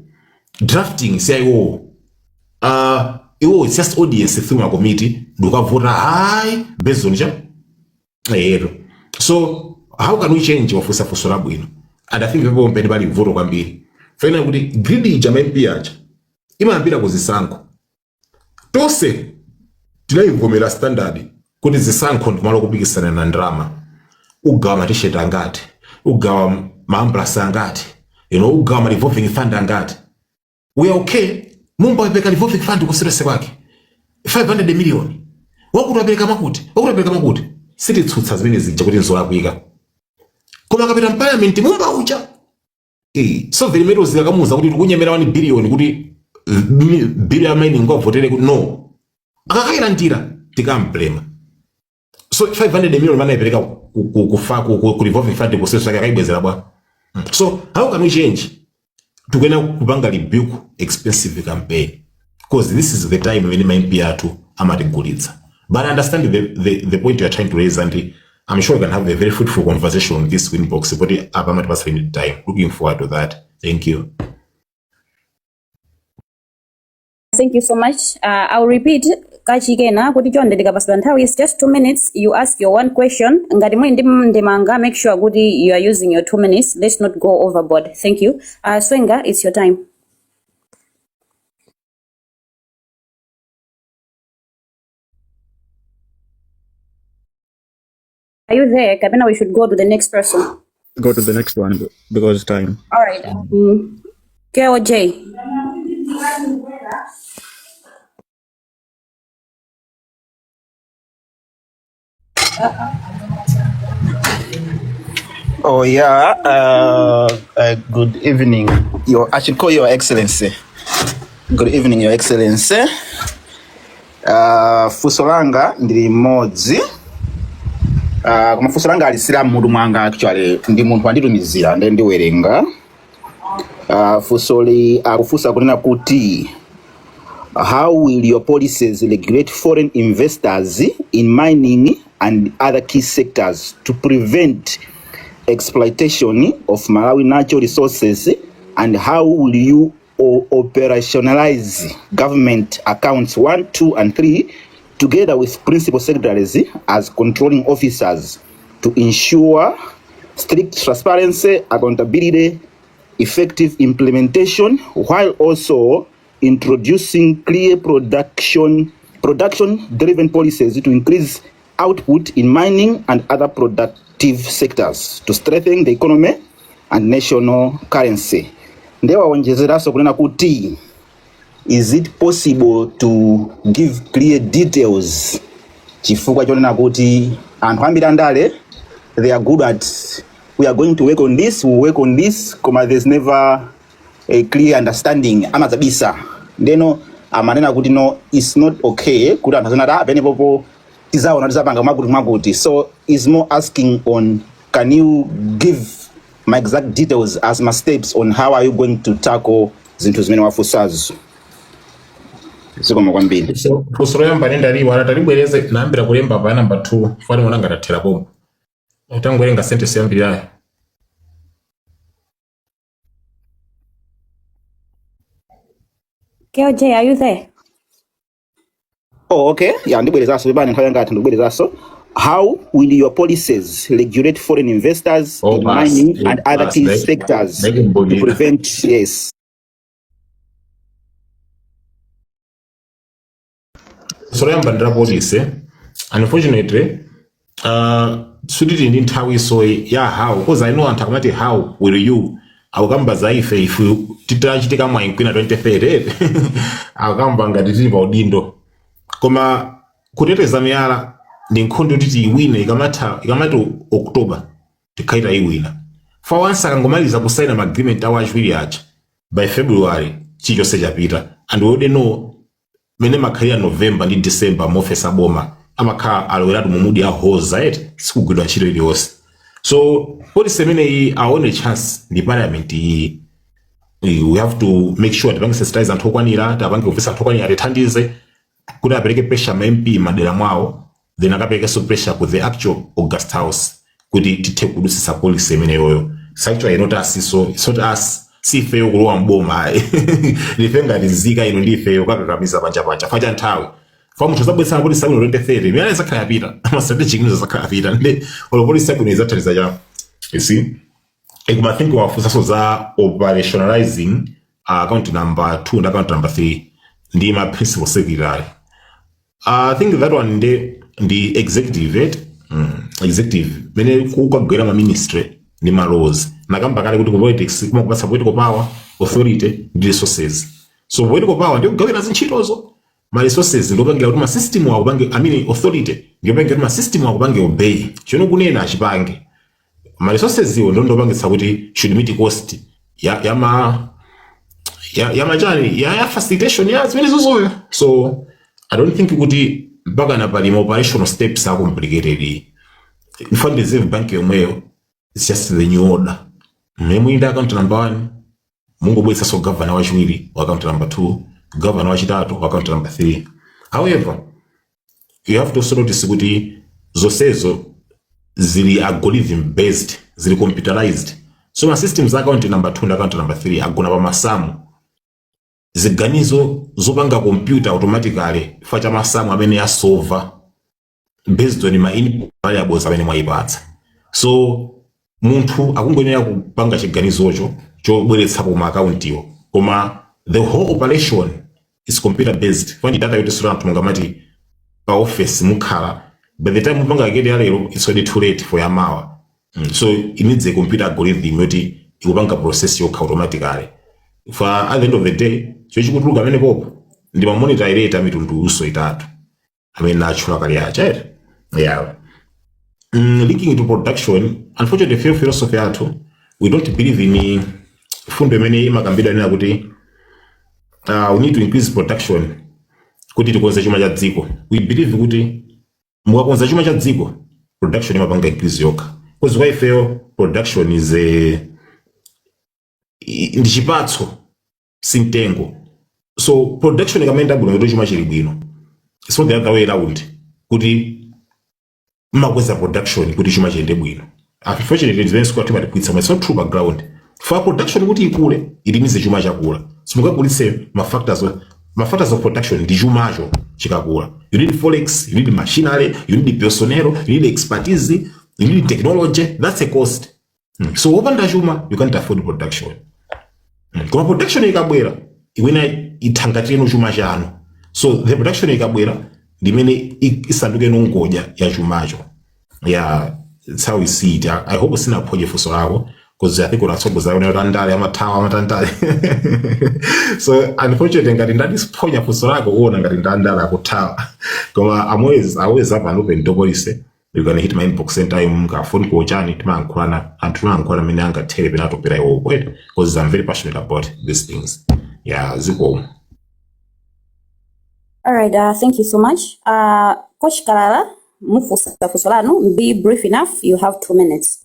B: Drafting si iwowo. Iwo it's just audience through ma committee ndikavota hayi based on cha ero. So how can we change wafusa fuso labwino? And I think people mpeni pali vuto kwambiri. Fena kuti greed ija ma MP aja imayambira kuzisankho. Tonse tinayivomera standard kuti zisankho ndikumalo kupikisana na ndalama. Ugawa ma t-shirt angati, ugawa ma ambulance angati, ugawa ma revolving fund angati. We are okay. Mumba wapereka revolving fund kusilese kwake 500 million. Wakuti wapereka makuti, wakuti wapereka makuti. Sititsutsa zimene zija kuti nzolakwika. Koma akapita m'parliament Mumba uja Sovereign Metals akamuuza kuti tikunyemera 1 billion kuti bill ya mining ngavotere kuti no. Akakayilandira tikamblema. So 500 million mana ipereka ku revolving fund kuseso yake akaibwezera bwa. So how can we change? Tikuyena kupanga rebuke expensive campaign because this is the time when ma MP athu amatigulitsa. But I understand the point you are trying to raise, and I'm sure we can have a very fruitful conversation on this inbox, but apa amatipasa limited time. Looking forward to that. Thank you.
D: Thank you so much. I'll repeat kachikena kuti chonde tikapatsidwa nthawi, it's just 2 minutes, you ask your one question. Ngati muli ndi ndemanga, make sure kuti you are using your 2 minutes. Let's not go overboard. Thank you. Swenga, it's your time. Are you there, kapena we should go to the next person?
C: Go to the next one because time.
D: All right. KOJ.
I: Oh yeah, good evening. I should call Your Excellency. Good evening, Your Excellency. Funso langa ndili limodzi. Koma funso langa alisira mutu mwanga, actually ndi munthu anditumizira ndi ndiwerenga. Funsoli akufunsa kunena kuti, how will your policies regulate foreign investors in mining and other key sectors to prevent exploitation of Malawi natural resources, and how will you operationalize government accounts 1, 2 and 3 together with principal secretaries as controlling officers to ensure strict transparency, accountability, effective implementation, while also introducing clear production driven policies to increase output in mining and other productive sectors to strengthen the economy and national currency? Ndiye wawonjezeranso kunena kuti, is it possible to give clear details, chifukwa chonena kuti anthu ambiri andale, they are good at "We are going to work on this, we work on this," koma there's never a clear understanding, amadzabisa. Ndeno amanena kuti no, it's not okay kuti anthu azinati, "Ah, penepopo tizaona, tizapanga mwakuti mwakuti." So is more asking on, can you give my exact details as my steps on how are you going to tackle zinthu zimene wafunsazo? Zikomo kwambiri.
B: Funso loyamba ndaliwala, talibwereze. Nayambira kulemba pa number 2 fani mwana ngatathera pompo. Utangowerenga sentence yambirirayo.
D: KOJ, are you there?
I: Oh, okay. Yeah, ndibwerezanso, pepani, nthawi yanga ndibwerezanso. How will your policies regulate foreign investors
B: Oh,
I: in
B: basi.
I: mining and other
B: Basi,
I: key sectors to
B: ndaikumbukira.
I: prevent, yes.
B: Funso loyamba ndi la policy. Unfortunately, sitili ndi nthawi so ya how, because I know anthu akamati "How will you?" akukamba za ife if titachitika mwayi kwina 2030, akukamba ngati tili pa udindo. Koma kuteteza miyala ndi nkhondo yoti tiyiwine ikamatha, ikamati October tikhaita iwina. For once akangomaliza kusaina ma agreement awo achiwiri aja, by February chilichonse chapita. And we already know mene makhalira November ndi December, maofesi aboma amakhala aloweratu mu mood ya hoza eti, sikugwidwa ntchito iliyonse. So policy imeneyi aone chance ndi parliament iyi. We have to make sure tipange sensitize anthu okwanira, tipange kuvesa anthu okwanira, tithandize kuti apereke pressure ma MP madera mwawo, then akaperekenso pressure ku the actual august house kuti tithe kudusisa policy imeneyoyo. It's actually not us, so it's not us, si ifeyo kulowa mboma, ndife ngati nzika ino, ndi ifeyo kakakamiza panja panja facha nthawi fa munthu zabwetsana policy yabwino 2030, imene zakhala yapita, ma strategic news zakhala yapita, ndi olo policy yabwino izathandiza chapo, you see? Koma I think wafunsanso za operationalizing account number 2 ndi account number 3 ndi ma principal secretary. I think that one ndi executive, right? Executive mene kukagwera ma ministry ndi ma laws. Nakamba kale kuti ku politics kumakupatsa political power, authority ndi resources. So political power ndiyo kugawira zintchitozo, ma resources ndiopangira kuti ma system akupange, I mean, authority ndiopangira kuti ma system akupange obey chino kunena achipange. Ma resources iwo ndo ndopangitsa kuti should meet cost ya machani ya facilitation ya zimene zozoyo. So I don't think kuti mpaka na pali ma operational steps are complicated. In fact, Reserve Bank yomweyo, it's just the new order. Mmene muli ndi account number 1, mungobweretsanso governor wachiwiri wa account number 2, governor wachitatu wa account number 3. However, you have to also notice kuti zonsezo zili algorithm based, zili computerized. So ma systems, account number 2 ndi account number 3, agona pa masamu. Ziganizo zopanga computer automatically chifukwa cha masamu amene yasolva based on ma input variables amene mwayipatsa. So munthu akungoyenera kupanga chiganizocho chobweretsapo ma akauntiwo, koma the whole operation is computer based. Fani data yoti sura anthu mungamati pa office mukhala, by the time mupanga kete ya lero, it's already too late for yamawa. So it needs a computer algorithm yoti ikupanga process yokha automatically. For at the end of the day, chochikutuluka amene popo ndi ma monetary rate amitundu uso itatu amene natchula kale aja, ere? Yeah. Linking to production, unfortunately few philosophy yathu, we don't believe in fundo imene imakambidwa nena kuti we need to increase production kuti tikonze chuma cha dziko. We believe kuti mukakonza chuma cha dziko, production imapanga increase yokha, because kwa ifeyo production is a ndi chipatso, simtengo. So production ikamayenda bwino kuti chuma chili bwino. It's not the other way round kuti mmakweza production kuti chuma chiyende bwino. Unfortunately, zimene sikuwa timatikwitsa, it's not true background. For production kuti ikule, ilimize chuma chakula. Simungagulitse ma factors of production ndi chumacho chikakula. You need forex, you need machinery, you need personnel, you need expertise, you need technology. That's a cost. So wopanda chuma, you can't afford production. Koma production ikabwera, iwena ithangatireno chuma chanu. So the production ikabwera ndimene isanduke nongodya ya chumacho. Yeah, that's how we see it. I hope sinaphonye funso lako, because I think unatsogoza yona kuti andale amathawa amatandale. So unfortunately, ngati ndadisiphonya funso lako, uona ngati ndandale akuthawa, koma I'm always up and open door policy. You can hit my inbox anytime, ka phone call, chani, timayankhulana, anthu timayankhulana amene angathere pena atopera iwo kwete, because I'm very passionate about these things. Yeah, zikomo.
D: All right, thank you so much. Coach Kalala, mufunsa funso lanu, be brief enough. You have 2 minutes.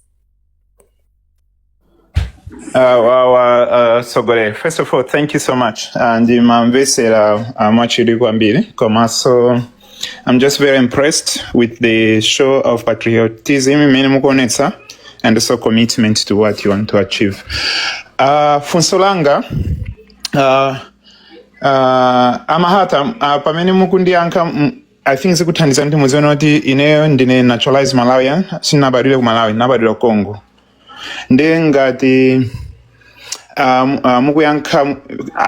J: Well, Sogore, first of all, thank you so much. Ndimamvesera mwachidwi kwambiri. Komanso, I'm just very impressed with the show of patriotism imene mukuonetsa and also commitment to what you want to achieve. Funso langa, amahata, pamene mukundiyankha, I think zikuthandiza kuti muzione kuti ineyo ndine naturalized Malawian, sinabadwire ku Malawi, nabadwira Congo. Ndi ngati mukuyankha,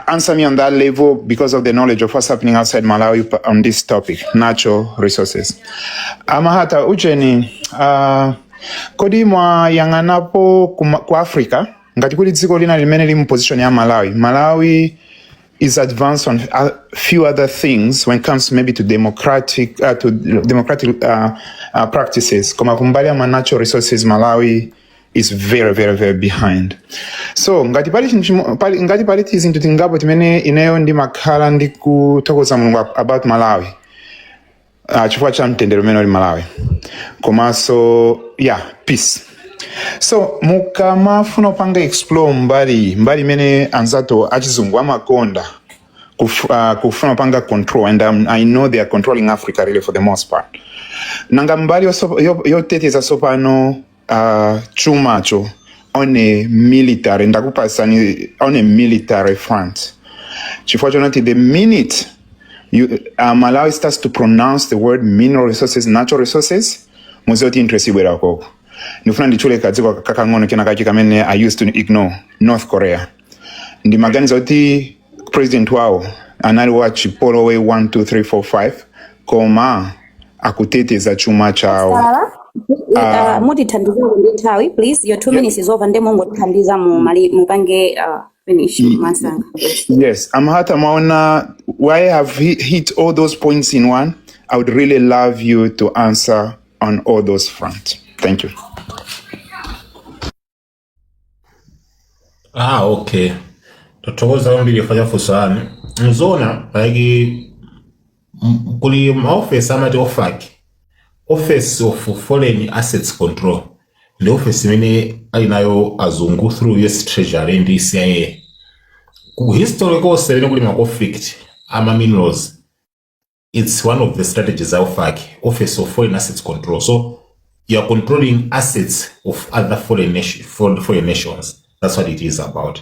J: answer me on that level because of the knowledge of what's happening outside Malawi on this topic, natural resources. Amahata, ucheni, kodi mwayang'anapo ku Africa ngati kuli dziko lina limene lili mu position ya Malawi? Malawi is advanced on a few other things when it comes maybe to democratic practices. Koma kumbali ya ma natural resources, Malawi is very, very, very behind. So ngati pali chinthu ngati pali tizinthu tingapo timene ineyo ndimakhala ndikuthokoza Mulungu about Malawi, chifukwa cha mtendere umene uli Malawi, komanso, yeah, peace. So mukamafuna kupanga explore mbali imene anzathu achizungu amakonda kufuna kupanga control, and I know they are controlling Africa really for the most part, nanga mbali yoteteza sopano chumacho on a military, ndakupasani, on a military front, chifukwa chonati the minute Malawi starts to pronounce the word mineral resources, natural resources, muziwe kuti interest ibwera koko. Ndifuna nditchule kadziko kakang'ono kena kachi kamene I used to ignore, North Korea. Ndimaganiza kuti president wawo anali wa chipolowe 1 2 3 4 5, koma akuteteza chuma chawo.
D: Kalala, mutithandizako ndi nthawi, please. Your 2 minutes is over, ndiye mungotithandiza mu mupange finish masanga.
J: Yes, Amahata Maona, why have hit all those points in one? I would really love you to answer on all those fronts. Thank you.
B: Ah, okay. Tathokoza kwambiri chifukwa cha funso lanu. Nzona, like kuli maofesi amati OFAC, Office of Foreign Assets Control, ndi office imene ali nayo azungu through US Treasury ndi CIA. Ku history konse imene kuli ma conflict ama minerals, it's one of the strategies of OFAC, Office of Foreign Assets Control. So you are controlling assets of other foreign nations. That's what it is about.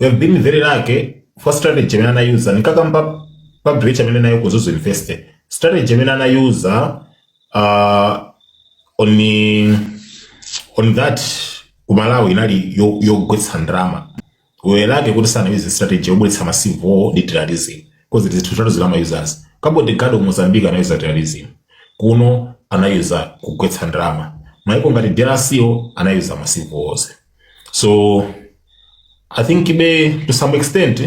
B: We have been very lucky. For strategy imene anayuza, nkakamba public amene nayo ku Mzuzu University, strategy imene anayuza on that ku Malawi inali yogwetsa ndalama. Welake kuti sanayuze strategy yobweretsa ma civil war ndi terrorism, because zinthu zitatu zinamayuzas. Cabo Delgado, Mozambique, anayuza terrorism. Kuno anayuza kugwetsa ndalama. Maiko ngati DRC anayuza ma civil wars. So I think be to some extent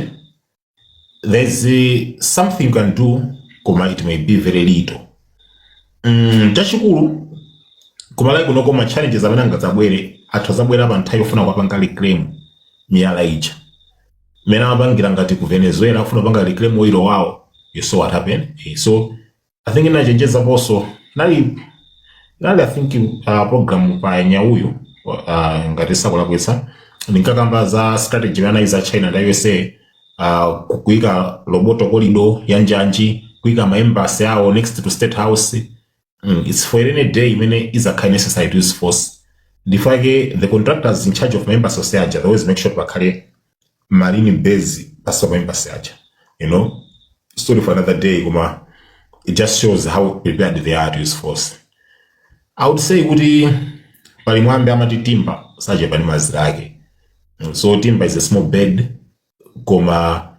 B: there's something you can do, koma it may be very little. Chachikulu kumalawi kunoko, ma challenges amene angadzabwere athu azabwera pa nthawi yofuna kupanga reclaim miyala ija, mmene amapangira ngati ku Venezuela, afuna kupanga reclaim oil wawo. You saw what happened. So I think inachenjezaponso nali I think program pa Nyauyu, ngati sakulakwitsa, ndinkakamba za strategy imene za China ndi USA, kuyika Lobito corridor ya njanji, kuyika ma embassy awo next to State House. It's for any day imene izakhale necessary to use force. Ndifake the contractors in charge of ma embassy onse aja, they always make sure pakhale marine base pasi pa embassy aja. Story for another day, koma it just shows how prepared they are to use force. I would say kuti pali mwambi amati timba sachepa ndi mazira ake. So timba is a small bird, koma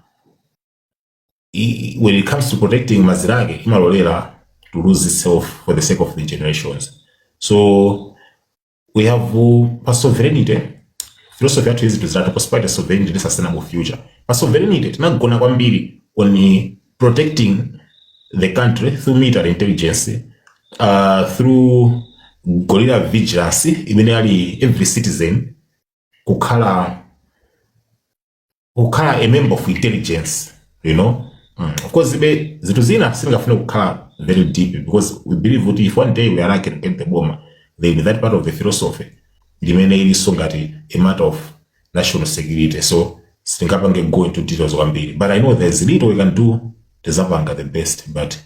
B: when it comes to protecting mazira ake, imalolera to lose itself for the sake of the generations. So we have pa sovereignty philosophy yathu izi tiziratu prosperity, sovereignty ndi sustainable future. Pa sovereignty tinagona kwambiri on protecting the country through military intelligence, through guerrilla vigilance imene ali every citizen kukhala a member of intelligence. Of course ibe zinthu zina singafune kukhala very deep, because we believe kuti if one day we are lucky to get the boma, then that part of the philosophy limene ilinso ngati a matter of national security, so sitingapange go into details kwambiri. But I know there's little we can do. Tizapanga the best, but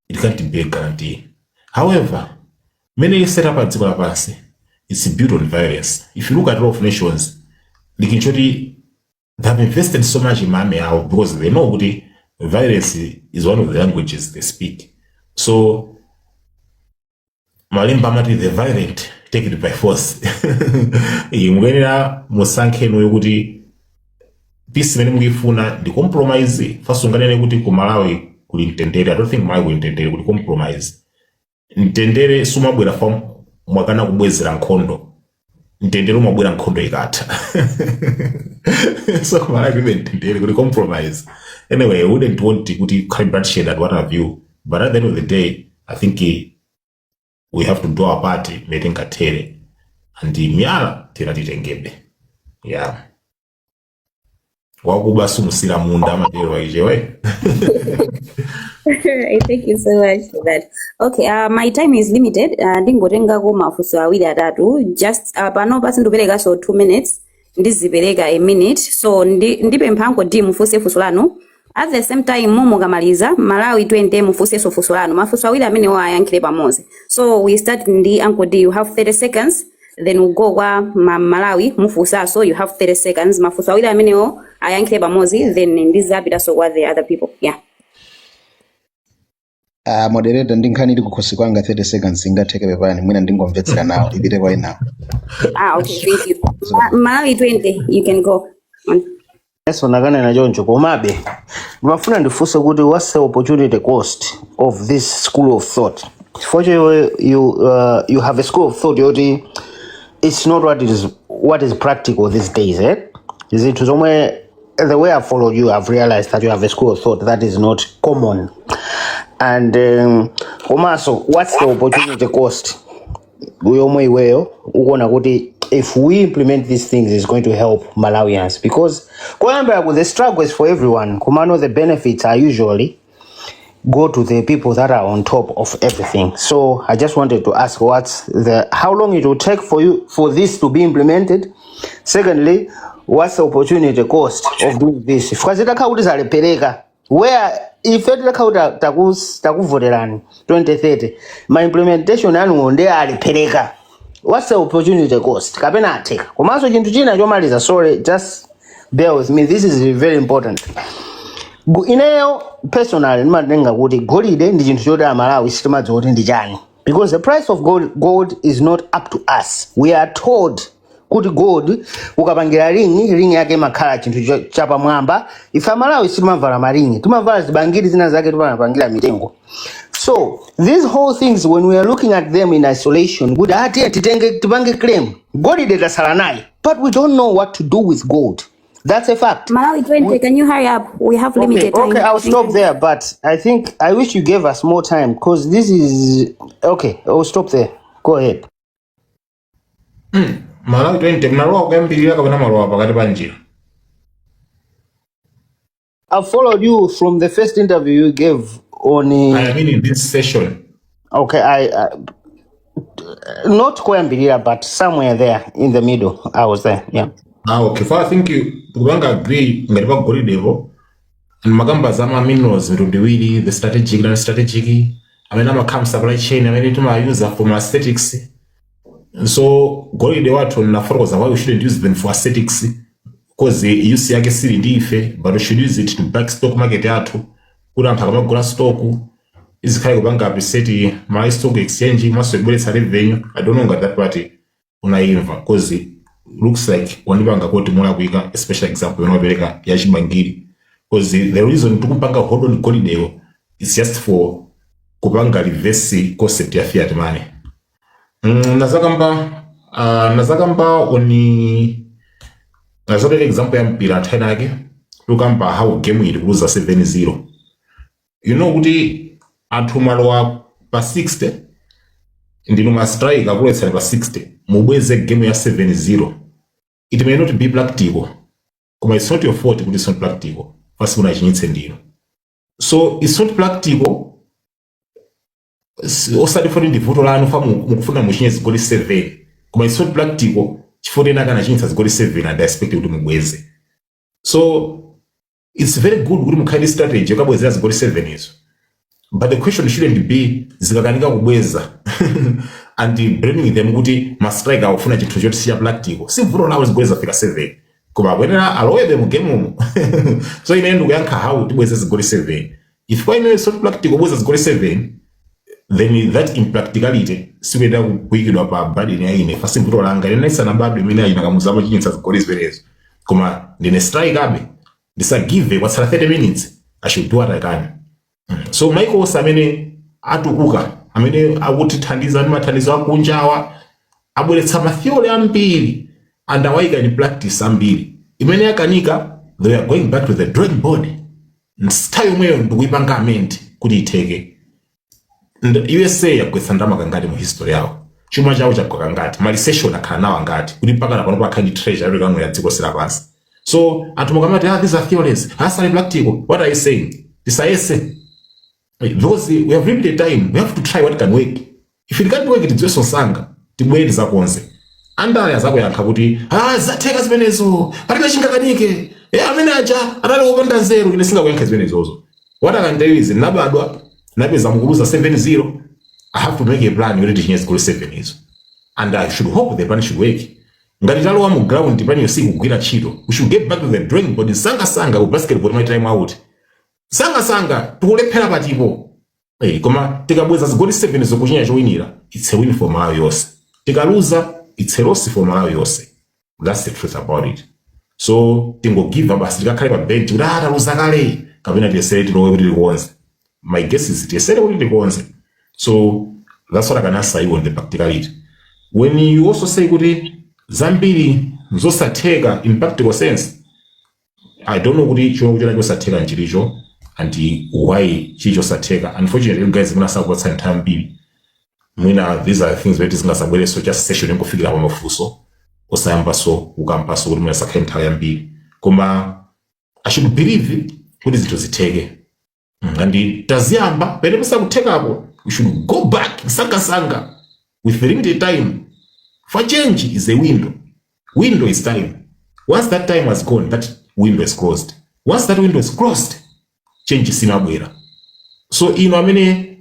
B: it can't be a guarantee. However, mene set up dziko lapansi, it's built on violence. If you look at law of nations, likinchoti they have invested so much in ma army awo because they know kuti violence is one of the languages they speak. So malemba amati the violent take it by force. Mukuyenera musankhe inuyo kuti peace imene mukuyifuna ndi compromise. First unganene kuti ku Malawi kuli mtendere? I don't think Malawi kuli mtendere, kuli compromise. Mtendere sumabwera fa mwakana kubwezera nkhondo. Mtendere umabwera nkhondo ikatha. So ku Malawi kulibe mtendere, kuli compromise. Anyway, I wouldn't want kuti kukhale bloodshed and what have you, but at the end of the day, I think we have to do our part mmene tingathere, and miyala tera titengebe. Yeah, wakuba sumusira munda, amatero aichewe.
D: Thank you so much for that. Okay, my time is limited. Ndingotengako mafunso awiri atatu. Just pano pasi ndikupereka so 2 minutes, ndizipereka a minute. So ndipempha ndi mufunse funso lanu. At the same time mukamaliza, Malawi 20 mufunsenso funso lanu. Mafunso awiri amene ayankhire pamodzi. So we start ndi Uncle D. You have 30 seconds. Then we'll go kwa Malawi, mufunsaso, you have 30 seconds. Mafunso awiri amenewo ayankhire pamodzi, then ndizapitaso kwa the other people. Yeah.
K: Moderator, ndi nkhani ili kukhosi kwanga, 30 seconds ingatheke, pepani, mwina ndingomvetsera nawo, ipite kwa inawo.
D: Ah, okay, thank you. Malawi 20, you can go on.
L: Yeso nakanena choncho, komabe ndimafuna ndifunse kuti what's the opportunity cost of this school of thought? Chifukwa iwe you have a school of thought yoti it's not what is practical these days, eh? Zinthu zomwe, the way I followed you, I've realized that you have a school of thought that is not common. And komanso, what's the opportunity cost yomwe iweyo ukuona kuti if we implement these things is going to help Malawians? Because koyambira, the struggle is for everyone, komano the benefits are usually go to the people that are on top of everything. So I just wanted to ask what's the how long it will take for you for this to be implemented. Secondly, what's the opportunity cost of doing this? Chifukwa zitakhala kuti zalepereka, where ife titakhala kuti takuvoterani 2030, ma implementation anuwo ndi alepereka, what's the opportunity cost, kapena atheka? Komanso chinthu china chomaliza, sorry, just Bear with me, this is very important. Ineyo personally ndimatenga kuti golide ndi chinthu choti Amalawi sitimadziwa kuti ndi chani, because the price of gold is not up to us. We are told kuti gold ukapangira ring, ring yake imakhala chinthu chapamwamba. Ife Amalawi sitimavala maringi, timavala zibangiri zina zake timapangira mitengo. So these whole things, when we are looking at them in isolation, kuti ati titenge, tipange claim golide, tasala naye, but we don't know what to do with gold. That's a fact.
D: Malawi 20, can you hurry up? We have limited time.
L: Okay, I'll
D: Thank
L: stop
D: you.
L: there, but I think I wish you gave us more time because this is okay. I'll stop there. Go ahead.
B: Malawi 20, mnalowa kuyambirira kapena malowa pakati pa njira?
L: I followed you from the first interview you gave on.
B: I mean, in this session.
L: Okay, I not kuyambirira, but somewhere there in the middle. I was there. Yeah.
B: Ah, okay. For I think you kupanga agree ngati pa golidepo makamba za ma minerals mitundu iwiri, the strategic, non strategic, amene amakhala supply chain, amene timayuza for aesthetics. So golide wathu nafotokoza why we shouldn't use them for aesthetics, because use yake sili ndi ife, but we should use it to back stock market yathu, kuti anthu akamagula stock izikhale kupanga appreciate ma stock exchange, maso ibweretsa revenue. I don't know ngati that part unaimva, because looks like wandipanga kuti mulakwika, especially example yomwe wapereka ya chibangiri, because the reason tikupanga hold on golideyo is just for kupanga reverse concept ya fiat money. Nazakamba oni nazapereka example ya mpira nthawi yake, tukamba how game ili kuluza 7-0, kuti anthu malowa pa 60, ndinu ma striker, akuletsani pa 60, mubweze game ya 7-0. It may not be practical, koma it's not your fault kuti it's not practical, fasi munachinyitse ndinu. So it's not practical, osati foti ndi vuto lanu fa mukufuna muchinye zigoli 7, koma it's not practical chifukwa ena akanachinitsa zigoli 7 and I expect kuti mubweze. So it's very good kuti mukhale ndi strategy yokabwezera zigoli 7 izo, but the question shouldn't be zikakanika kubweza and blaming them kuti ma striker akufuna chinthu choti sicha practical. Si vuto lawo zigoli zafika 7, koma akuyenera alowebe mu game umo. So ine ndikuyankha how tibweze zigoli 7. If kwa ine it's not practical kubweza zigoli 7, then that impracticality sikuyenera kuyikidwa pa burden ya ine, fasi vuto langa. Ine ndisanabadwe imene ayina Kamuzu chinyitsa zigoli zimenezo, koma ndine striker abe, ndisagive. Kwatsala 30 minutes, I should do what I can. So maiko onse amene atukuka, amene akutithandiza ndi mathandizo akunjawa, abweretsa ma theory ambiri and awayika in practice ambiri. Imene yakanika, they are going back to the drawing board nthawi yomweyo ndikuyipanga amend kuti itheke. USA yagwetsa ndalama kangati mu history yawo? Chuma chawo chagwa kangati? Ma recession akhala nawo angati kuti mpaka na pano pakhala ndi treasury yoti ya dziko lapansi? So anthu mukamati, "Ah, these are theories, asali practical," what are you saying? Tisayese those. We have limited time. We have to try what can work. If it can't work, tidziwenso msanga, tibwere tizakonze. Andale azakuyankha kuti, "Ah, zatheka zimenezo, palibe chingakanike." Amene aja anali wopanda nzeru. Ine singakuyankha zimenezozo. What I can tell you is nabadwa napeza mukuluza 7-0. I have to make a plan yoti tichinye zigoli 7 izo, and I should hope the plan should work. Ngati talowa mu ground, plan yonse ikugwira ntchito, we should get back to the drawing board sangasanga. Ku basketball my time out sangasanga, tikulephera patipo. Koma tikabweza zigoli 7 zokuchinya chowinira, it's a win for Malawi yonse. Tikaluza, it's a loss for Malawi yonse. That's the truth about it. So tingogiva basi, tikakhale pa bench kuti, "Ah, taluza kale," kapena tiyesere tilowe kuti tikonze? My guess is tiyesere kuti tikonze. So that's what I can answer you on the practicality. When you also say kuti zambiri zosatheka in practical sense, I don't know kuti chomwe kuchona chosatheka nchilicho and why chili chosatheka. Unfortunately, you guys munasakupatsa nthawi mbiri. Mwina these are things that zingasabwereso, just session ingofikira pa mafunso, osayambaso kukambaso kuti mwina sakhale nthawi yambiri, koma I should believe kuti zinthu zitheke. And taziyamba pene pasakuthekapo, we should go back sangasanga with the limited time, for change is a window. Window is time. Once that time has gone, that window is closed. Once that window is closed, change simabwera. So ino amene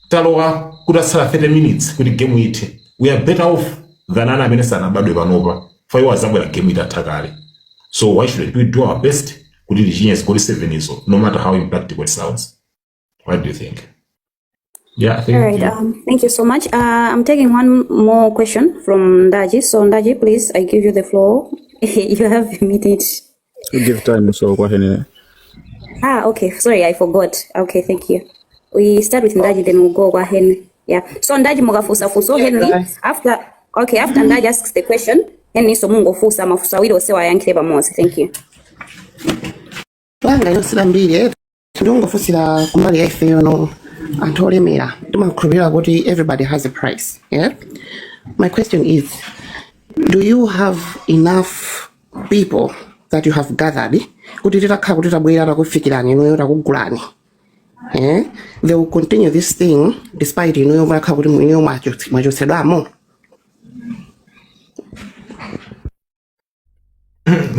B: talowa kutatsala 30 minutes kuti game ithe, we are better off than ana amene sanabadwe panopa, for iwo azabwera game itatha kale. So why shouldn't we do our best kuti tichinye zigoli 7 izo, no matter how impractical it sounds? What do you think? Yeah, thank
D: All right,
B: you.
D: Thank you so much. I'm taking one more question from Ndaji. So Ndaji, please, I give you the floor. You have a minute.
C: Give time so kwa Henry.
D: Ah, okay. Sorry, I forgot. Okay, thank you. We start with Ndaji, then we'll go kwa Henry. Yeah. So Ndaji mukafunsa funso Henry after, okay, after Ndaji asks the question, Henry so mungofunsa mafunso awiri onse wayankhire pamodzi. Thank you.
M: Langa inosira mbiri ndingofunsira kumbali ya ifeyo no anthu olemera timakhulupirira kuti everybody has a price, yeah? My question is, do you have enough people that you have gathered kuti titakhala kuti tabwera takufikirani inuyo takugulani, eh? They will continue this thing despite inuyo mwakhala kuti inuyo mwachotsedwamo?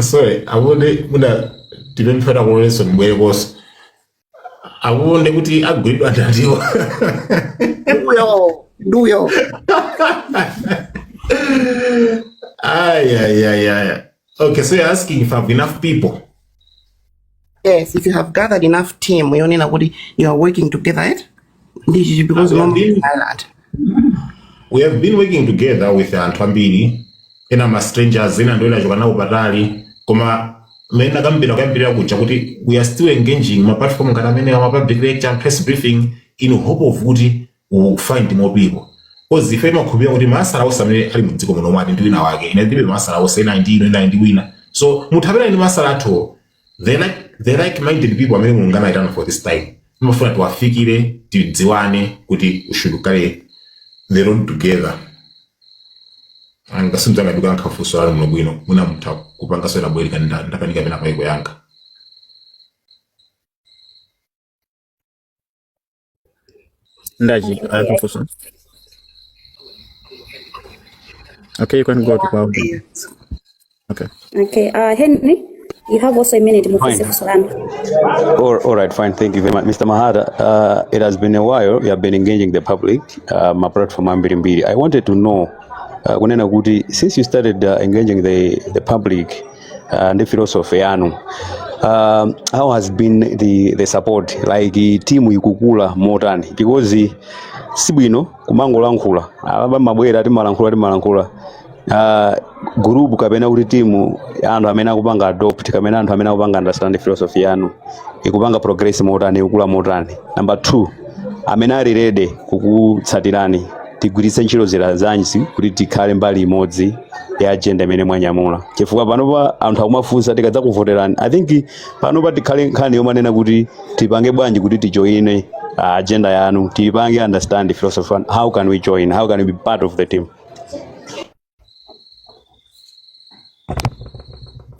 B: Sorry, akunde muna tipemphera kuloleso ndibwerekonso akunde kuti agulidwa ndatiwo.
M: Nduyo nduyo.
B: Ay, ay, ay, ay. Okay, so you're asking if I have enough people?
M: Yes, if you have gathered enough team yonena kuti you are working together, eh? Ndichi because
B: We have
M: normally
B: been
M: island
B: we have been working together with anthu ambiri, ena ma strangers, ena ndo ena achoka nawo patali, koma mmene ndakambira kuyambirira kuja kuti we are still engaging ma platform ngati amene ma public lecture and press briefing in hope of kuti we will find more people, because ife timakhulupirira kuti masala onse amene ali mdziko muno mwati ndi wina wake. Ine ndilibe masala onse, ena ndi ino, ena ndi wina. So munthu amene ali ndi masala athu, they like minded people amene Mulungu anayitana for this time, timafuna tiwafikire, tidziwane kuti we should carry the road together. Angasimdzanga ndikuyankha funso lanu muno bwino, mwina mutha kupangaso elaborate ndakanika pena paiko yankha.
C: Ndaji,
D: Okay.
C: funso. Okay, you can go to Paul. Okay.
D: Okay, Henry, you have also a minute mufunse
G: Fine.
D: funso lanu.
G: All right, fine. Thank you very much. Mr. Mahata, it has been a while. You have been engaging the public, my platform ambiri mbiri. I wanted to know, kunena kuti, since you started engaging the public and the philosophy yanu, how has been the support? Like, timu ikukula motani? Because sibwino kumangolankhula. Aba mabwera timalankhula timalankhula. Group kapena kuti timu anthu amene akupanga adopt kapena anthu amene akupanga understand philosophy yanu ikupanga progress motani, ikukula motani? Number two, amene ali ready kukutsatirani, tigwiritse ntchito zira zanji kuti tikhale mbali imodzi ya agenda imene mwanyamula? Chifukwa panopa anthu akumafunsa tikadzakuvoterani. I think panopa tikhale nkhani yomanena kuti tipange bwanji kuti tijoine agenda yanu, tipange understand philosophy. How can we join? How can we be part of the team?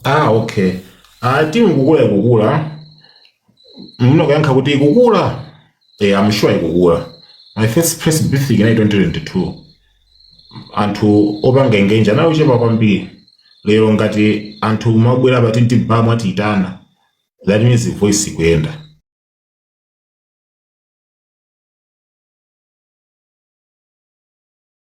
B: Ah, okay. Ah, timu kukula ikukula. Mno kuyankha kuti ikukula. Eh, I'm sure ikukula. My first press briefing in 2022. Anthu opanga engage anali ochepa kwambiri. Lero ngati anthu mabwera pa TD Bar mwatiyitana, that means voice ikuyenda.